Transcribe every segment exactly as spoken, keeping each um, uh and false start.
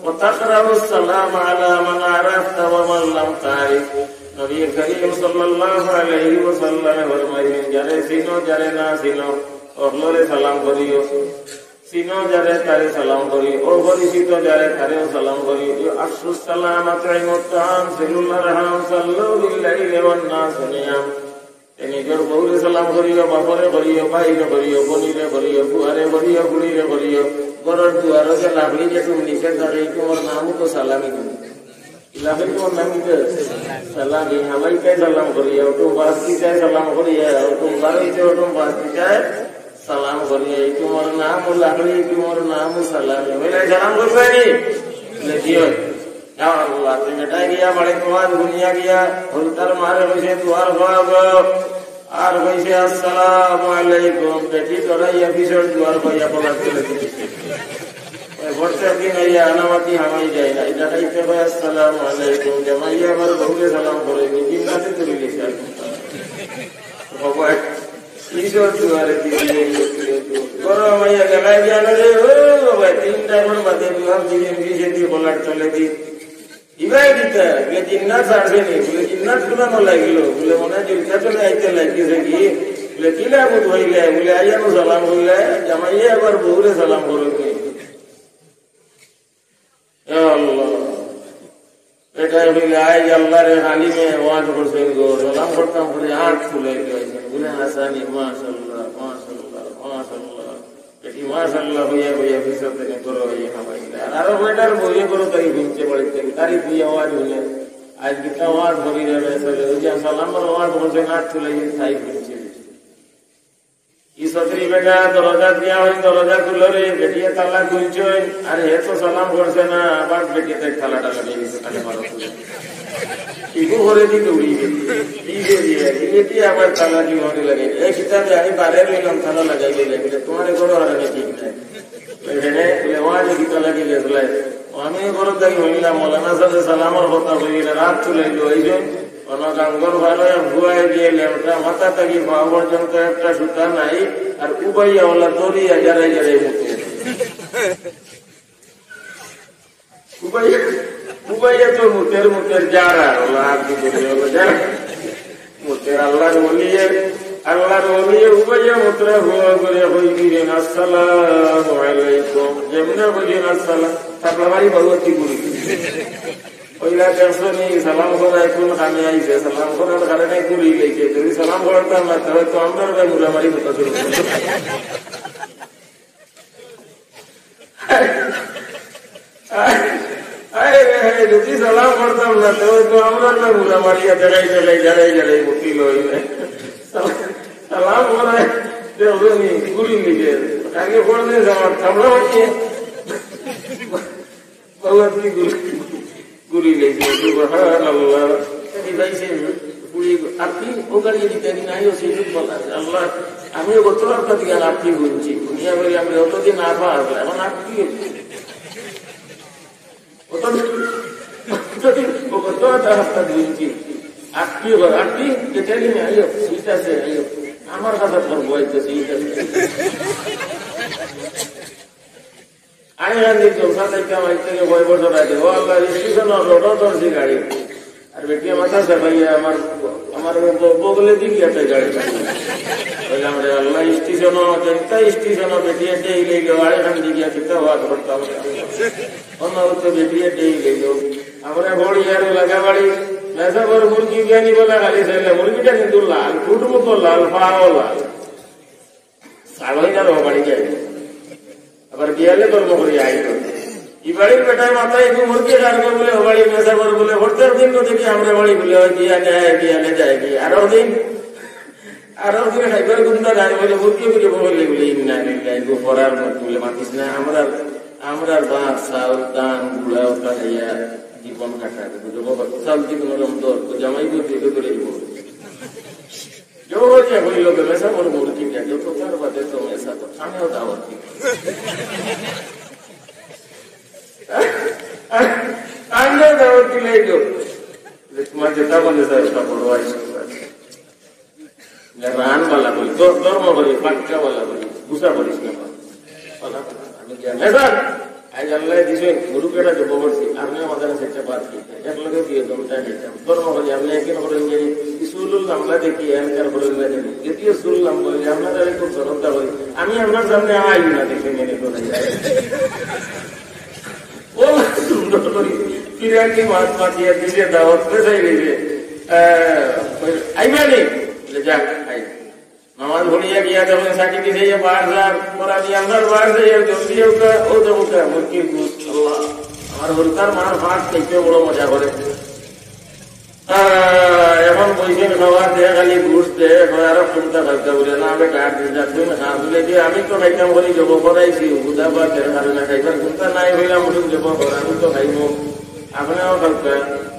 وتقرأ السلام على من عرفت ومن لم تعرف। নবী করিম সাল্লাল্লাহু আলাইহি ওয়াসাল্লামে ফরমাইলেন, যারে চিনো, যারে না চিনো, অকলরে সালাম করিও। চিনো যারে, তারে সালাম করিও। অপরিচিত যারে, তারেও সালাম করিও। أفشوا السلام، أطعموا الطعام، صلوا الأرحام، صلوا بالليل والناس نيام। তে নিজর বউরে সালাম করিও, বাপরে করিও, ভাইরে করিও, বইনরে করিও, ফুয়ারে করিও, ফুড়িরে করিও। ঘরর দুয়ারো যে লাকড়ি যে তুমি নিচে থাকে, ই তুমার নামও তো সালামি তুমি। লাকড়ি তুমার নাম কি? সালামি। হামাইতে সালাম করিও, ওটু বাস্তিতে সালাম করিও, ওটু বারইতে, ওটু বাস্তিতে সালাম করিও। ই তুমার নামও লাকড়ি, ই তুমার নামও সালামি। বলে সালাম করবে নি? বলে, "জি অয়।" ইয়া আল্লাহ, তুমি বেটায় গিয়া বাড়িত ওয়াজ হুনিয়া গিয়া, হুলতার মারে কইছে, "দুয়ার খোলো।" আর কইছে, "আসসালামু আলাইকুম।" বেটি ডরাইয়া পিছর দুয়ার পাইয়া পলাত চলে গেছে। ওই প্রত্যেক দিন আইয়া আনামাতি হামাই যায় না। ইটা খাইতে কয়, "আসসালামু আলাইকুম।" জামাইয়ে আবার বউরে সালাম করে, নিজে নাতে তুলে গেছে। বাবা, পিছর দুয়ারে দিদি, গরম হইয়া গেলাই জানো রে, ও বাবা, তিনটা ঘর বাদে দুয়ার দিকে পিছে দিয়ে পলাত চলে দি। ইবায় দিতা, বলে, "জিন্নাত ছাড়ছে নি?" বলে, "জিন্নাত কুনানো লাগলো?" বলে, "মনে হয় জিন্নাত চলে আইতে লাগছে কি?" বলে, "কিলা বুধ হইলে?" বলে, "আইয়া নু সালাম করলে, জামাইয়ে আবার বউরে সালাম করবে।" ইয়া আল্লাহ। এটা বলে, "আইজ আল্লাহর আলিমে ওয়াজ করছেন গো, সালাম করতাম বলে আত তুলে দিয়েছেন।" বলে, "হাসানি, মাশাআল্লাহ, মাশাআল্লাহ, মাশাআল্লাহ।" বেটি মাশাআল্লাহ হইয়া হইয়া পিছন থেকে করো হইয়া হামাইলা। আর আরো কয়টার বইয়ে করো তাই হুনছে বাড়িত থাকি। তারি তুই আওয়াজ হুনে। আইজ কিতা আওয়াজ করি রে বেসলে। ওই যে সালামর আওয়াজ বলছে, আত তুলে তাই হুনছে। ই সদরি বেটা দরজা দিয়া হয়, দরজা খুলো রে, বেটিয়ে তালা খুলছে। আর হে তো সালাম করছে না, আবার বেটিয়ে তাই তালাটা লাগাই দিছে, তাহলে মারো খুলে। ইগু করে দি দৌড়ি গেছে। এই যে দিয়ে, এই যে দিয়ে আবার তালা দিয়ে ঘরে লাগে। এই কিতাবে আমি বারে রইলাম, তালা লাগাই দিলে, বলে, "তোমার ঘরো হারানি ঠিক নাই।" এখানে বলে, "ওয়াজে কিতা লাগি গেছিলে?" আমি ঘরো তাই হইলাম, মৌলানা সাহেব সালামর কথা হইলে রাত চলে গেল। এই যে, ওনা গাঙ্গর ভালো এক ভুয়ায় দিয়ে লেমটা মাথা থাকি পা পর্যন্ত একটা সুতা নাই, আর উবাইয়া ওলা দরিয়া জারাই জারাই মুতে। উবাইয়া, উবাইয়া তো মুতের, মুতের জারা, ওলা আর কি বলি, ওলা জারা। মুতের আল্লাহর ওলিয়ে, আল্লাহর ওলিয়ে উবাইয়া মুতরা হুয়া করে হই দিবেন, "আসসালামু আলাইকুম।" যেমনে হইবেন, "আসসালাম", তারপর বাড়ি বাবু কি করি? ওইলা দেখছো নি, সালাম করায় কোন কামে আইছে? সালাম করার কারণে ঘুরি গেছে। যদি সালাম করতাম না, তাহলে তো আমরা ভাই মুরামারি হতো শুরু করতো। আরে রে, যদি সালাম করতাম না, তাহলে তো আমরা না মুরামারি জাগাই জাগাই, জাগাই জাগাই মুতি লই। সালাম করায় দেখছো নি, ঘুরি গেছে। আগে পড়লে আমার থামলা হচ্ছে। আল্লাহ, তুমি গুলি, গুলি লেগে, সুবহানাল্লাহ। এই ভাই সে গুলি, আপনি ও গাড়ি দিতে দিন, আইও সে যুগ বলা আছে। আল্লাহ, আমি ও গত রাস্তা দিয়ে আপনি বলছি, দুনিয়া বলে আমি অতদিন আফা আসলে, এখন আপনি অতদিন, অতদিন ও গত রাস্তা বলছি, আপনি, আপনি যেটা দিন আইও, ঠিক আছে, আইও। আমার কথা করবো, এই তো ঠিক আছে। আমি আর এই জলসা দেখতাম, আজ থেকে কয় বছর আগে, ও আল্লাহ, স্টেশন রোডও ধরছি গাড়ি। আর বেটিয়ে মাথা চাপাইয়া আমার, আমার ব-, বগলে দিক গেছে গাড়ি। বললাম, "রে আল্লাহ, স্টেশনও, যেটা স্টেশনও বেটিয়ে দেই লইল, আরেকখান দিকে কিতা ওয়াজ করতাম।" অন্য হচ্ছে বেটিয়ে দেই লইল। আমরা বড়ি আর লাগা বাড়ি, মেসাবর মুরগি বিয়ানি বলা খালি ছেলে, মুরগিটা কিন্তু লাল, ফুট মতো লাল, পাও লাল। সাড়ে নয়টার ও বাড়ি যায়। আবার বিয়ালে কর্ম করি আইল। ই বাড়ির বেটায় মাথায় একটু মুরগি রাখবে বলে, ও বাড়ি মেসাবর বলে, প্রত্যেক দিন তো দেখি আমরা বাড়ি বলে, ওই বিয়ালে আয়, বিয়ালে যায় কি? আরো দিন, আরো দিন খাইবার গুন্ডা যায় বলে, মুরগি বুঝে বলে, বলে, "ইন্না লিল্লাহি", গো পড়ার মত বলে, "মাতিস না, আমরা, আমরা ভাত, চাউল, ধান, গুড়া, ওটা খাইয়া জীবন কাটাবে।" বুঝে, "বাবা, চাউল জীবন ওরম দর, তো জামাই বলতে, এগুলো করে দিব।" জোরে হইল যে মেসাবর মুরগি, যত তার বাদে তো মেসাবর, আমিও দাওয়াত দিই। আমিও দাওয়াত দিলে এই তো। যে তোমার যেটা বলে যায়, ওটা বড় হয়, সব আছে। যে রান বালা বলি, ধর-, ধর্ম বলি, বাক্কা বালা বলি, গুসা বলিস না। বালা বলি, আমি জানি। মেসাব, আজ আল্লাহ দিছে, গুরু কেটা জব করছি, আপনি আমাদের সেটা বাদ কি? এক লগে দিয়ে দমটা দিতাম। ধর্ম করি আপনি একদিন করেন যে, "এই চুল লম্বা দেখি, এনকার করেন না জানি।" যদি চুল লম্বা হইলে আপনারা খুব শ্রদ্ধা করি। আমি আপনার সামনে আই না দেখে মনে করে। ও সুন্দর করি ফিরাকি মাত মাতিয়া দিছে, দাওয়াত পেশাই রইছে। আহ, আইবা নি? বলে, "যাক, আই।" নামাজ পড়িয়া গিয়া যখন সাক্ষী দিছে, "ইয়া বার যার, তোরা কি আমরার বার যাই, আর জলদি হোক, ও তো হোক, মুরগির গোস্ত, আল্লাহ।" আমার হুরকার মার ভাত খাইতে বড় মজা করে। আহ, এখন বইছেন খাওয়া দে, খালি গোস্ত দে, এখন আরো কোনটা খাইতে বলে, "না, আমি কার দিন যা, তুই না খা।" বলে, "যে আমি তো খাইতাম, বলি জব করাইছি, বুধা বা তেরো খাবে না, খাইবার কোনটা নাই, হইলাম, বলুন জব কর, আমি তো খাইব, আপনিও খাইবেন।"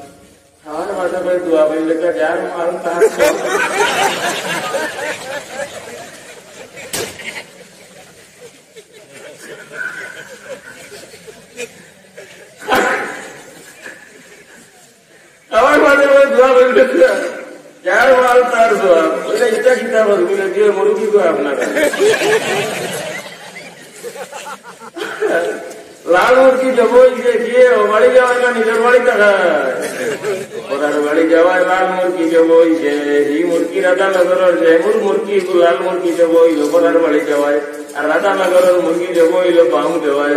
খাওয়ার মাঝে ভাই দোয়া বললে তো যার মাল তার। খাওয়ার মাঝে ভাই দোয়া বললে তো যার মাল তার দোয়া। ওইটা ইটা কিতা বলবি না, দিয়ে মরু কি দোয়া আপনার? লাল মুরগি জব অইছে, গিয়ে ও বাড়ি যাওয়ায় না নিজের বাড়ি থাকায়? পরার বাড়ি যাওয়ায় লাল মুরগি জব অইছে, এই মুরগি রাধানগরর, যে মুর মুরগি, লাল মুরগি জব অইল পরার বাড়ি যাওয়ায়, আর রাধানগরর মুরগি জব অইল বামু দেওয়ায়।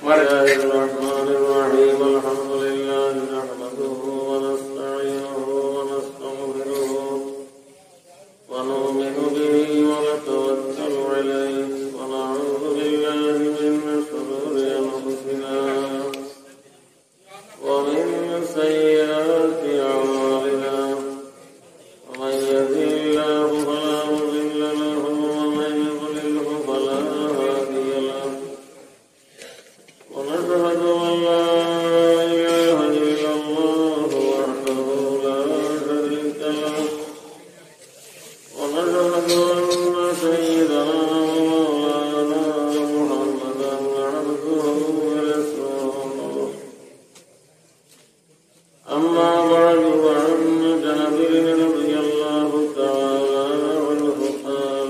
بسم الله الرحمن الرحيم. الحمد لله نحمده ونستعينه ونستغفره ونؤمن به ونتوكل عليه ونعوذ بالله من شرور أنفسنا ومن سيئات أعمالنا. ومن يهده الله فلا مضل له ومن يضلله فلا هادي له. ونشهد أن لا إله إلا الله وحده لا شريك له. ونشهد أن سيدنا ومولانا محمدا عبده ورسوله. أما بعد، فعن جابر رضي الله تعالى عنه قال: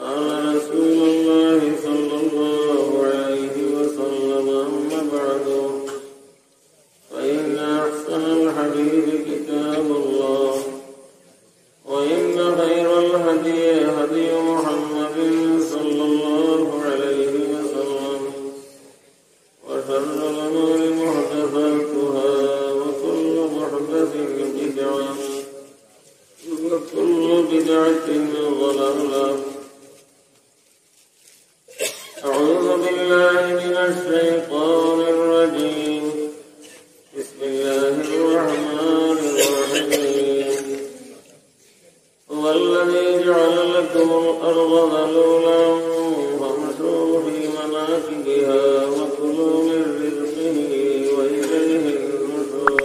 قال رسول الله صلى الله عليه وسلم: أما بعد، فإن أحسن الحديث كتاب الله، وإن خير الهدي هدي محمد صلى الله عليه وسلم، وشر الأمور محدثاتها، وكل محدثة بدعة، وكل بدعة ضلالة. أعوذ بالله من الشيطان الرجيم. بسم الله الرحمن الرحيم. هو الذي جعل لكم الأرض ذلولا فامشوا في مناكبها وكلوا من رزقه وإليه النشور.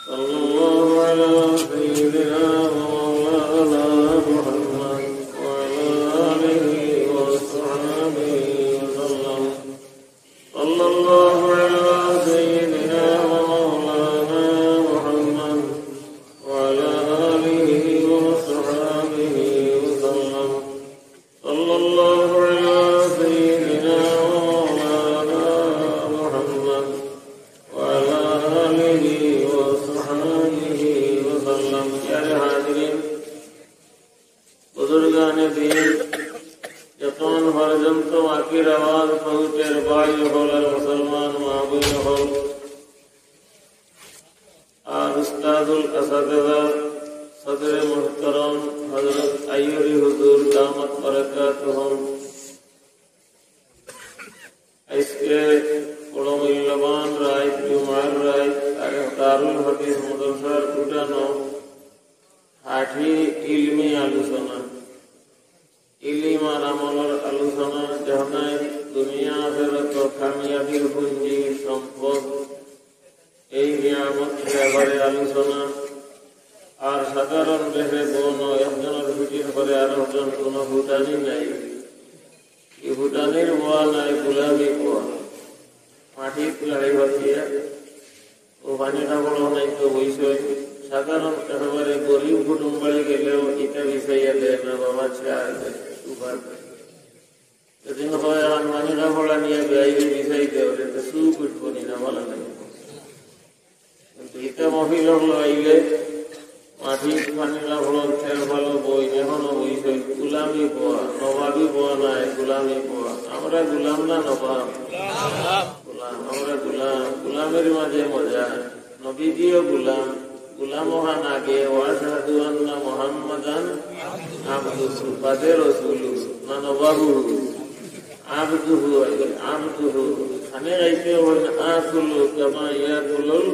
صلى الله على سيدنا ومولانا محمد وعلى آله وأصحابه وسلم. صلى الله على سيدنا ومولانا محمد وعلى آله وأصحابه وسلم. صلى الله على سيدنا ومولانا محمد وعلى آله وأصحابه وسلم. প্যারে হাজিরিন, বুজুর্গানে দিন, যতক্ষণ পর্যন্ত বাকির আওয়াজ পৌঁছের, ভাই অকল আর মুসলমান মা বইন অকল, আর উস্তাদুল আসাতিজা, সদরে মুহতারাম হযরত আইয়ুরি হুজুর দামাত বারাকাতুহুম, আজকে বড় মূল্যবান রাইত, জুমার রাইত, আর দারুল হাদিস মাদ্রাসার উঠানো খাঁটি ইলমি আলোচনা, ইলিম আর আমলর আলোচনা, যেখানে দুনিয়া আখিরাত কামিয়াবির পুঁজি সম্পদ, এই নিয়ামত ব্যাপারে আলোচনা। আর সাধারণ দেশে বন একজনের পিঠির পরে আর একজন কোনো ফুটানি নাই। এই ফুটানির বওয়া নাই, গোলামি বওয়া। মাটিত লাড়ি বাঁধিয়া ও পানি কাপড় নাই তো বইসই। সাধারণ একেবারে গরিব কুটুম বাড়ি গেলেও ইটা বিছাইয়া দেয় না, বাবা চা দেয়, সুপার দেয়। সেদিন হয় আর পানি কাপড় আনিয়া বেআইবে বিছাই দেওয়া, এটা সুখ উঠবো নি না, ভালো লাগে। কিন্তু ইটা মহফিল অকল আইলে মাটির পানি কাপড়, তেল ভালো বই, এখনো বই সই, গুলামি বওয়া, নবাবি বওয়া নাই, গুলামি বওয়া। আমরা গুলাম না নবাব? গুলাম, আমরা গুলাম। গুলামের মাঝে মজা। নবীজিও গুলাম, গুলাম অখান আগে, ওয়াশহাদু আন্না মুহাম্মাদান আবদুহু, বাদে রসুলু, না নবাবু, আবদুহু, আবদুহু। খানে খাইতে অইলে আকুলু কামা ইয়াকুলুল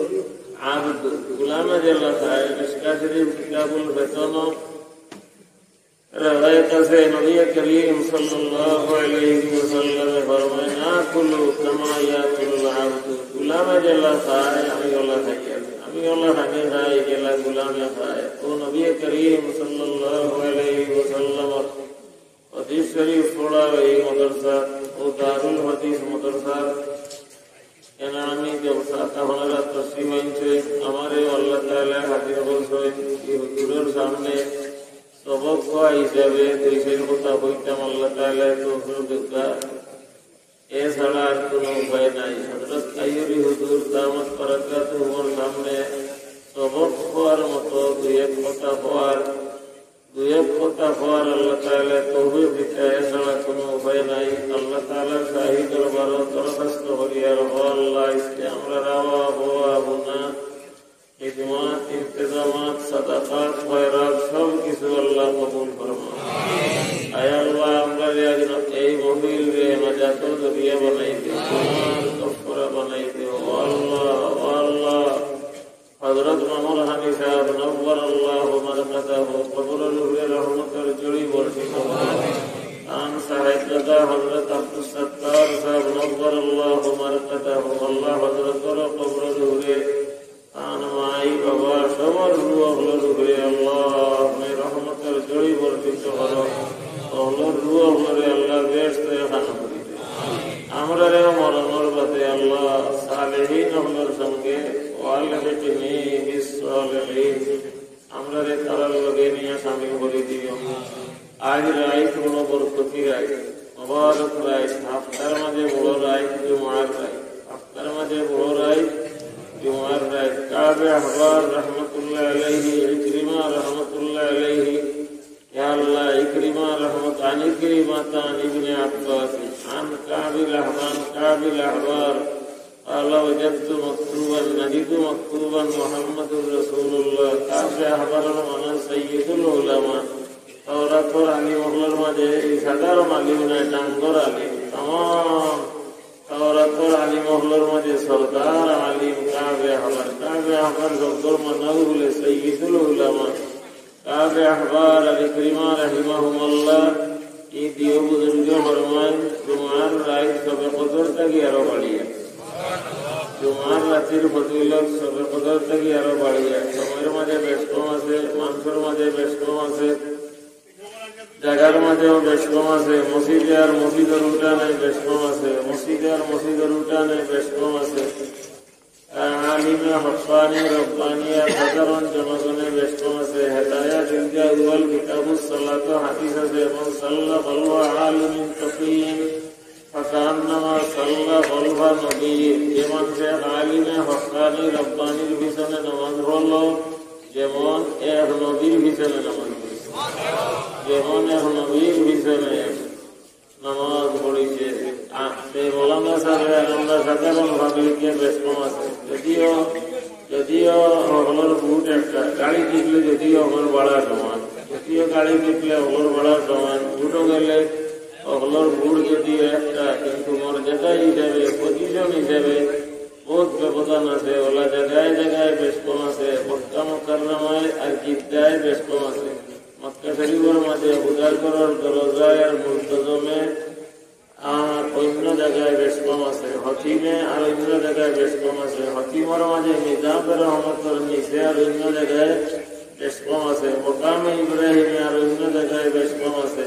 আবদু। গুলামে যেলা খায়, মিশকাত শরীফ কিতাবুল ফিতন রেওয়ায়েত আছে, নবী করিম সাল্লাল্লাহু আলাইহি ওয়াসাল্লামে ফরমায়, "আকুলু কামা ইয়াকুলুল আবদু।" গুলামে যেলা খায়, আমি অলা খাই, আমি অলা খানি খাই, যেলা গুলামে খায়। ও নবী করিম সাল্লাল্লাহু আলাইহি ওয়াসাল্লামর হাদিস শরীফ পড়া এই মাদ্রাসা, ও দারুল হাদিস মাদ্রাসা, এনামি জলসা, আপনারা তশরিফ আনছইন, আমারে আল্লাহ তাআলা হাজির করছইন, এই হুজুরের সামনে সবক খোয়া হিসাবে দুই চাইর কথা কইতাম, আল্লাহ তাআলা তৌফিক দেউক্কা। এছাড়া আর কোনো উপায় নাই। হযরত আইয়ুবী হুজুর দামাত বারাকাতুহুমর সামনে সবক খোয়ার মতো দুই এক কথা খোয়ার, দুই এক কথা খোয়ার আল্লাহ তাআলা তৌফিক দিতা, এছাড়া কোনো উপায় নাই। আল্লাহ তাআলার শাহী দরবারো দরখাস্ত করি আর, ও আল্লাহ, আজকে আমরার আওয়া, বওয়া, হুনা, খিদমত, ইন্তেজামাত, সাদাকাত, খয়রাত সব কিছু আল্লাহ কবুল ফরমাও। আয় আল্লাহ, আমরারে আজ এই মহফিলরে নাজাতর জরিয়া বানাই দেও, গুনাহর কাফফারা বানাই দেও। ও আল্লাহ, ও আল্লাহ, হযরত মামুর হানি সাহেব নব্বরাল্লাহু মারকাদাহু, কবরর উপরে রহমতর ঝড়ি বর্ষিত করো। তান সাহেবজাদা হযরত আব্দুস সত্তার সাহেব নব্বরাল্লাহু মারকাদাহু, আল্লাহ হযরতর কবরর উপরে তান মাই বাবা সবর রুহ অকলর উপরে আল্লাহ আপনে রহমতর ঝড়ি বর্ষিত করো। অকলর রুহ অকলরে আল্লাহ বেহেশতো খান করি দেও। আমরারেও মরণর বাদে আল্লাহ সালেহীন অকলর সঙ্গে, ওয়ালহিকনি বিস সালেহীন, আমরারে তারার লগে নিয়া শামিল করি দিও। আজ রাইত বড় বরকতি রাইত, মোবারক রাইত, হাফতার মাঝে বড় রাইত, জুমার রাইত, হাফতার মাঝে বড় রাইত, জুমার রাইত। কাবে আহবার রহমতুল্লাহ আলাইহি, ইকরিমা রহমতুল্লাহ আলাইহি, ইয়া আল্লাহ, ইকরিমা রহমত, আন ইকরিমাতা আন ইবনে আব্বাস, আন কাবিল আহবান, কাবিল আহবার, قال وجدت مكتوبا، نجد مكتوبا محمد رسول الله। কাবে আহবারর মানে সাইয়্যিদুল উলামা। তাওরাতর আলিম অকলর মাঝে এই সাধারণ আলিম নায়, ডাঙ্গর আলিম। তামাম তাওরাতর আলিম অকলর মাঝে সর্দার আলিম কাবে আহবার। কাবে আহবার শব্দর মানে অইলো সাইয়্যিদুল উলামা। কাবে আহবার আর ইকরিমা রাহিমাহুমুল্লাহ, এই দুইও বুজুর্গে ফরমাইন, জুমার রাইত শবে কদর থাকি আরো বাড়িয়া, জুমার রাতির ফজিলত শবে কদর থাকি আরো বাড়িয়া। সময়র মাঝে বেশ কম আছে, মানষর মাঝে বেশ কম আছে, জাগার মাঝেও বেশ কম আছে, মসজিদে আর মসজিদর উঠানে বেশ কম আছে, মসজিদে আর মসজিদর উঠানে বেশ কম আছে। আলিমে হক্কানি রব্বানি আর সাধারণ জনগণে বেশ কম আছে। হেদায়াত ইলজা উয়াল কিতাবুস সালাত হাদিস আছে, মান সাল্লা খালফা আলিমিন তাকিয়্যিন ফাকান্নামা সাল্লা খালফা নাবিয়্যিন। যে মানষে আলিমে হক্কানি রব্বানির পিছনে নামাজ পড়লো, যেমন এক নবীর পিছনে নামাজ পড়ছে, যেমন এক নবীর পিছনে নামাজ পড়ছে। আ, এই মৌলানা সাহেব আর আমরা সাধারণ পাবলিকে বেশ কম আছে। যদিও, যদিও হকলর ভোট একটা, গাড়ি টিপলে যদিও হকলর ভাড়া সমান, যদিও গাড়ি টিপলে হকলর ভাড়া সমান, ভোটও গেলে হকলর ভোট যদিও একটা, কিন্তু মর্যাদা হিসাবে, পজিশন হিসাবে বহুত ব্যবধান আছে। ওলা জাগায় জাগায় বেশ কম আছে, মক্কা মুকাররমায় আর জিদ্দায় বেশ কম আছে। মক্কা শরীফর মাঝে খুদার ঘরর দরজায় আর মুলতজমে আর অন্য জাগায় বেশ কম আছে, খতিমে আর অন্য জাগায় বেশ কম আছে, খতিমর মাঝে মিজাবে রহমতর নিচে আর অন্য জাগায় বেশ কম আছে, মকামে ইব্রাহিমে আর অন্য জাগায় বেশ কম আছে।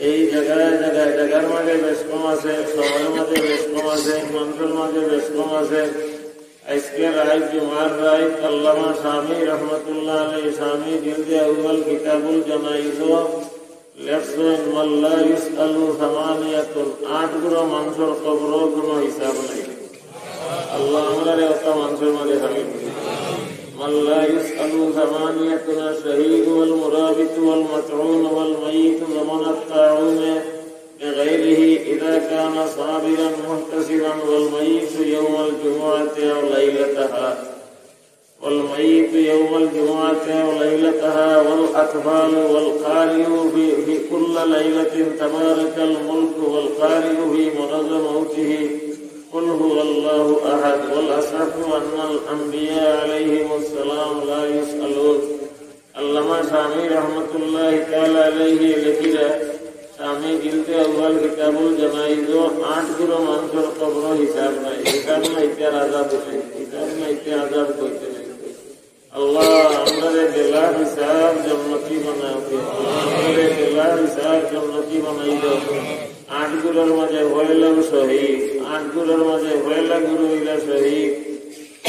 এই জাগায় জাগায় জাগার মাঝে বেশ কম আছে, সময়র মাঝে বেশ কম আছে, মানষর মাঝে বেশ কম আছে। আজকে রাইত, জুমার রাইত, আল্লামা শামী রহমতুল্লাহ আলাইহি, শামী জিলদে আউয়াল কিতাবুল জানাইজ, লেখছইন, "মাল্লা ইউসআলু সামানিয়াতুন", আট গুরু মানষর কবরো কুনু হিসাব নাই। আল্লাহ আমরারে অতা মানষর মাঝে শামিল করি। "মাল্লা ইউসআলু সামানিয়াতুন, আশ-শাহীদু ওয়াল মুরাবিতু ওয়াল মাতউনু ওয়াল মাইয়িতু যামানাত তাউনি বিগাইরিহি ইযা কানা সাবিরান মুহতাসিবান ওয়াল মাইয়িতু ইয়াওমাল জুমুআতি আও লাইলাতাহা।" والميت يوم الجمعة وليلتها والأطفال والقارئ في, في كل ليلة تبارك الملك والقارئ في مرض موته قل هو الله أحد، والأصح أن الأنبياء عليهم السلام لا يسألون। আল্লামা শামী রহমতুল্লাহি তাআলা আলাইহি লেখিরা, শামী জিলদে আউয়াল কিতাবুল জানাইজো আট গুরু মানষর কবরো হিসাব নাই, হিসাব নাই, ইতার আযাব নাই, হিসাব নাই, ইতার আযাব কইতে নাই। আল্লাহ, আমরারে বেলা হিসাব জন্নতি বানাও দে। আল্লাহ, আমরারে বেলা হিসাব জন্নতি বানাই দেও। আট গুরুর মাঝে পয়লা শহীদ, আট গুরুর মাঝে পয়লা গুরু অইলা শহীদ।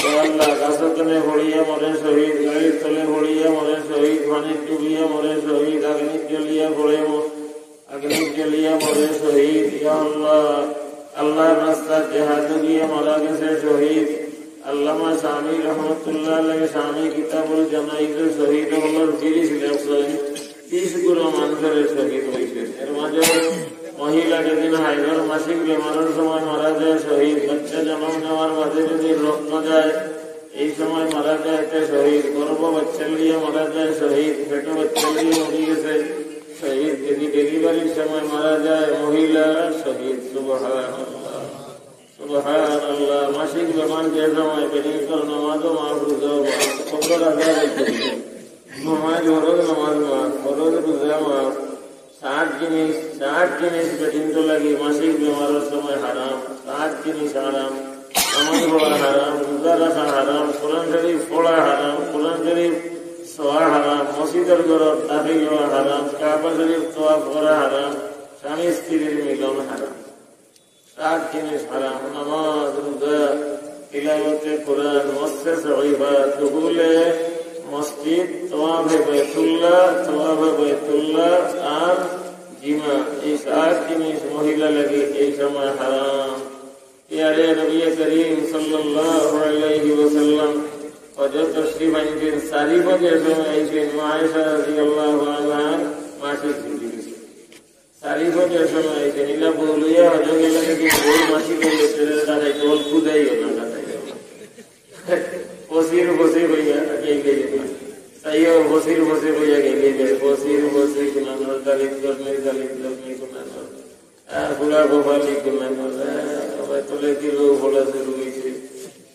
ও আল্লাহ, গাছো তনে পড়িয়া মরে শহীদ, গাড়ির তলে পড়িয়া মরে শহীদ, পানিত ডুবিয়া মরে শহীদ, আগ্নিত জ্বলিয়া পড়ে ম-, আগ্নিত জ্বলিয়া মরে শহীদ। ইয়া আল্লাহ, আল্লাহর রাস্তাত জেহাদো গিয়া মারা গেছে শহীদ। আল্লামা শামী রহমতুল্লাহ আলাইহি শামী কিতাবুল জানাইজে শহীদ অকলর তিরিশ লেখছইন। তিরিশ গুরু মানষরে শহীদ অইছে। এর মাঝে মহিলা যেদিন হাইজর মাসিক বেমারর সময় মারা যায় শহীদ, বাচ্চা জন্ম নেওয়ার মাঝে যদি রক্ত যায়, এই সময় মারা যায় তে শহীদ, গর্ভ বাচ্চা লইয়া মারা যায় শহীদ, পেটো বাচ্চা লইয়া মরি গেছে শহীদ, যদি ডেলিভারির সময় মারা যায় মহিলা শহীদ। সুবহানাল্লাহ, সুবহানাল্লাহ। মাসিক বেমার যে সময় বেরিয়ে নামাজও মাফ, রোজাও মাফ, কবর আজাব অইতে। নামাজ ফরজ, নামাজ মাফ, ফরজ রোজা মাফ। সাত জিনিস, সাত জিনিস বেটিন্তর লাগি মাসিক বেমারর সময় হারাম, সাত জিনিস হারাম। নামাজ পড়া হারাম, রোজা রাখা হারাম, কোরআন শরীফ পড়া হারাম, কোরআন শরীফ ছোঁয়া হারাম, মসজিদর ঘরো দাখিল হওয়া হারাম, কাবা শরীফ তওয়াফ করা হারাম, স্বামী স্ত্রীর মিলন হারাম। সাত জিনিস হারাম: নামাজ, রোজা, তিলাওয়াতে কোরআন, মসে সহিফা, দুখুলে মসজিদ, তওয়াফে বাইতুল্লাহ, তওয়াফে বাইতুল্লাহ, আর জিমা। এই সাত জিনিস মহিলা লাগি এই সময় হারাম। পেয়ারে নবী করিম সাল্লাল্লাহু আলাইহি ওয়াসাল্লাম হজো তশরিফ আনছইন, চারি হজে সময় আইছইন, মা আয়েশা রাদিয়াল্লাহু আনহা মাসিক ছুটি দিছে। চারি হজে সময় আইছইন, ইলা বউ লইয়া হজো গেলে যদি বউ মাসিক অইলে, তাহলে তারা দল খুদাইও না, খাতাইও না। ফসির ফসি হইয়া গেলে না। তাইও ফসির ফসি হইয়া গেলে, ফসির ফসি কুনানোর, দালিত গরমে, দালিত গরমে কুনানোর। আর পুরা কপালি কুনানোর, আহ, সবাই তলে দিল, ফোলা শুরু হইছে।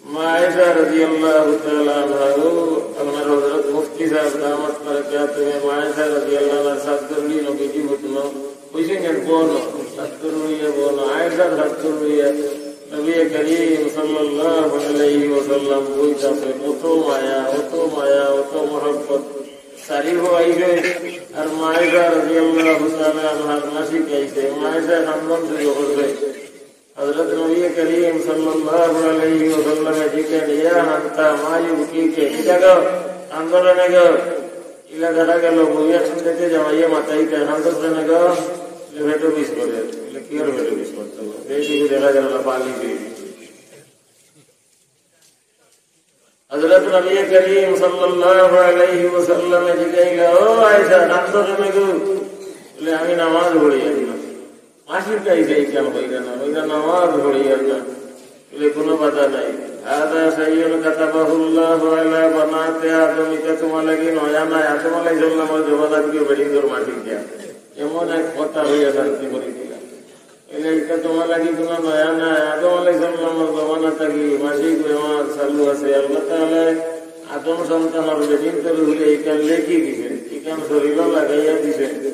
মা আয়েশা রাদিয়াল্লাহু তাআলা আনহা, ও আপনার হযরত মুফতি সাহেব দামাত বারাকাতুহুম, মা আয়েশা রাদিয়াল্লাহু আনহা সাত জরুরি নবীজি বুঝলো, বুঝছেন কেন? বোন, সাত জরুরি বোন, আয়েশা সাত জরুরি। নবী করিম সাল্লাল্লাহু আলাইহি ওয়াসাল্লাম বইতাছে, অত মায়া, অত মায়া, অত মহব্বত। চারি হো আইছে, আর মা আয়েশা রাদিয়াল্লাহু তাআলা আনহার মাসিক আইছে, মা আয়েশা কান্দন শুরু করছে। হযরত নবী করিম সাল্লাল্লাহু আলাইহি ওয়াসাল্লামে জিজ্ঞেস, "ইয়া আনতা, মা ইউবকিকা?" ইলা গো, কান্দো কেনে গো? ইলা দেখা গেল, বউয়ে কান্দিতে জামাইয়ে মাতাইতা, কান্দো কেনে গো? ইলা পেটো পিছ করে। ইলা কিওর পেটো পিছ করতো? এই দিকে দেখা গেল না, পালি দিয়ে। হযরত নবী করিম সাল্লাল্লাহু আলাইহি ওয়াসাল্লামে জিজ্ঞাসা, "ও আয়েশা, কান্দো কেনে গো?" বলে, "আমি নামাজ পড়ি আর না।" মাসিক আইছে, এই কাম হইল না, হইল নামাজ পড়ি আর না। বলে, "কোনো বাধা নাই। হাদা শাইউন কাতাবাহুল্লাহু আলা বানাতে আদম, ইটা তোমার লাগি নয়া নায়, আদম আলাইহিস সালামর জমানাত গিয়া বেটিন্তর মাসিক দেয়া।" এমন এক কথা হইয়া শান্তি করি দিলা। বলে, "ইটা তোমার লাগি কোনো নয়া নায়, আদম আলাইহিস সালামর জমানা থাকি মাসিক বেমার চালু আছে। আল্লাহ তাআলা আদম সন্তানর বেটিন্তর উপরে ইটা লেখি দিছে, ইটা শরীরো লাগাইয়া দিছে।"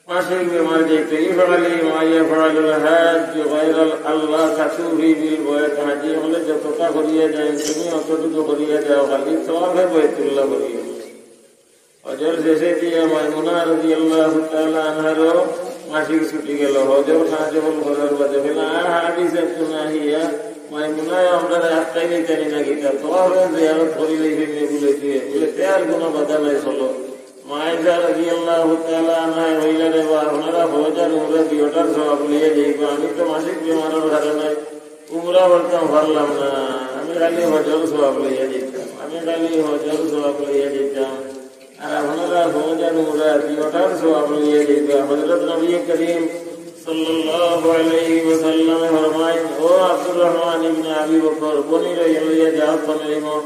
মাসিক বেমার যাইতে, "ইফআলি মা ইয়াফআলুল হাজ্জু গায়রাল আল্লা তাতুফি বিল বাইত", হাজি অকলে যতটা করিয়া যাইন, তুমি অতটুকু করিয়া যাও, খালি তওয়াফে বাইতুল্লাহ করিও। হজর শেষে দিয়া মাইমুনা রাদিয়াল্লাহু তাআলা আনহারও মাসিক ছুটি গেল। হজর কাজ যখন করার বাদে বলে, "আর হাদিস একটু না হিয়া, মাইমুনায় আমরা আটকাই নিতে নি নাকি, তার তওয়াফে জিয়ারত করি লইবে নিয়ে বলে দিয়ে, বলে, তে আর কোনো বাধা নাই, চলো।" মা আয়েশা রাদিয়াল্লাহু তাআলা আনহা কইলা, "রে বা, আপনারা হজ আর উমরা দুইটার সওয়াব লইয়া যাইবা। আমি তো মাসিক বেমারর কারণে উমরা করতাম পারলাম না, আমি খালি হজর সওয়াব লইয়া যাইতাম, আমি খালি হজর সওয়াব লইয়া যাইতাম। আর আপনারা হজ আর উমরা দুইটার সওয়াব লইয়া যাইবা।" হযরত নবী করিম সাল্লাল্লাহু আলাইহি ওয়াসাল্লামে ফরমাইন, "ও আব্দুর রহমান ইবনে আবি বকর, বনিরে লইয়া যাও তানঈমো,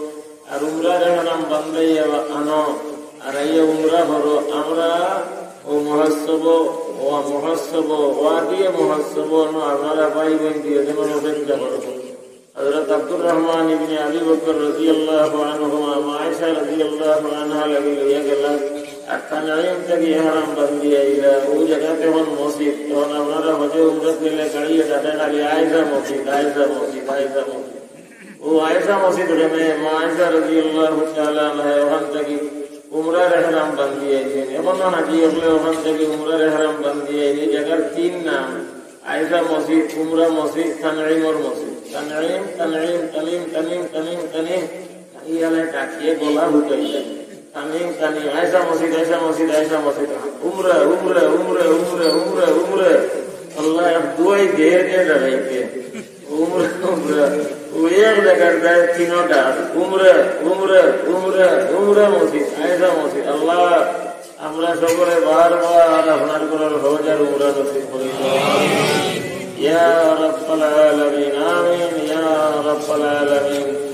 আর উমরার এহরাম বান্ধাইয়া আনো, আর আইয়া উমরা করো। আমরা ও মহোৎসব, ও মহোৎসব, ওয়াদিয়ে মহোৎসব, আপনারা ভাই বোন দুইজনে অপেক্ষা করবো।" হযরত আব্দুর রহমান ইবনে আবি বকর রাদিয়াল্লাহু আনহুমা, মা আয়েশা রাদিয়াল্লাহু আনহা লাগি লইয়া গেলা। আর তানঈম থাকি এহরাম বান্ধিয়া আইলা। ওই জাগাত এখন মসজিদ, এখন আপনারা হজে উমরাত গেলে গাড়িয়ে ডাকে খালি, "আয়েশা মসজিদ, আয়েশা মসজিদ, আয়েশা মসজিদ।" ও আয়েশা মসজিদ কেনে, মা আয়েশা রাদিয়াল্লাহু তাআলা আনহা ওখান থাকি উমরার এহরাম বান্ধিয়া আইছইন। এখনো হাজি অকলে ওখান থাকি উমরার এহরাম বান্ধিয়া আইন। এই জাগার তিন নাম, আয়েশা মসজিদ, উমরা মসজিদ, তানঈমর মসজিদ। তানঈম, তানঈম, তানিম, তানিম, তানিম, তানিম। ইয়ালে ডাকিয়ে গলা হুকাই যায়। তানিম, তানিম, আয়েশা মসজিদ, আয়েশা মসজিদ, আয়েশা মসজিদ। উমরা, উমরা, উমরা, উমরা, উমরা, উমরা। আল্লাহ এক দুয়াই দের কে দাঁড়াইতে। উমরা, উমরা। ও এক জাগার গায়ে তিনটা। উমরা, উমরা, উমরা, উমরা মসজিদ, আয়েশা মসজিদ। আল্লাহ, আমরা সকলে বারবার আপনার ঘরর হজ আর উমরা নসিব করি দাও। ইয়া রাব্বাল আলামিন, আমিন, ইয়া রাব্বাল আলামিন।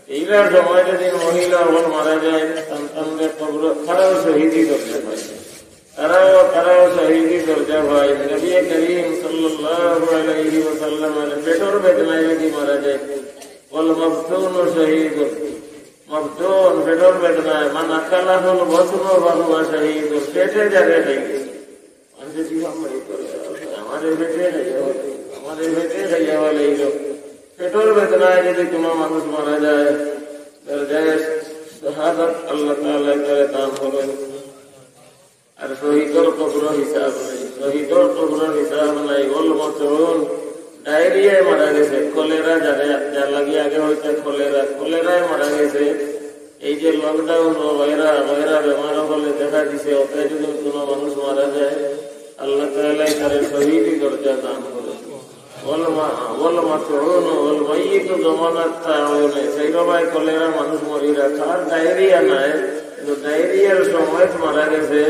এইবার সময় যদি মহিলা অকল মারা যায়, সন্তানদের কবর, তারাও শহীদি দরজা পায়। তারাও, তারাও শহীদি দরজা পায়। নবী করিম সাল্লাল্লাহু আলাইহি ওয়াসাল্লামর পেটর বেদনায় যদি মারা যায়, ওয়াল মাবতুনু শহীদ। মাবতুন, পেটর বেদনায়, মান আকালাহুল বাতনু ফাহুয়া শহীদ। পেটে যারে খাইছে। মানুষে কি ভাবনা করে? আমাদের পেটে খাইয়া বলে, আমাদের পেটে খাইয়া বলে এই লোক। পেটর বেদনায় যদি কোনো মানুষ মারা যায়, তার জায়গায় শাহাদাত আল্লাহ তাআলা তারে দান করেন। আর শহীদর কবরর হিসাব নাই, শহীদর কবরর হিসাব নাই। ওয়াল মাতউন, ডায়রিয়ায় মারা গেছে, কলেরা যারে, যার লাগি আগে হইতো কলেরা, কলেরায় মারা গেছে। এই যে লকডাউন ও ভাইরা, ভাইরা বেমার হলে দেখা দিছে, ওতে যদি কোনো মানুষ মারা যায়, আল্লাহ তাআলা তারে শহীদি দরজা দান করে। ওয়াল মা-, ওয়াল মাতউন ওয়াল মাইয়িতু জামানাত তাউনে। সেই রবায় কলেরা মানুষ মরিরা, তার ডায়রিয়া নাই, কিন্তু ডায়রিয়ার সময় মারা গেছে,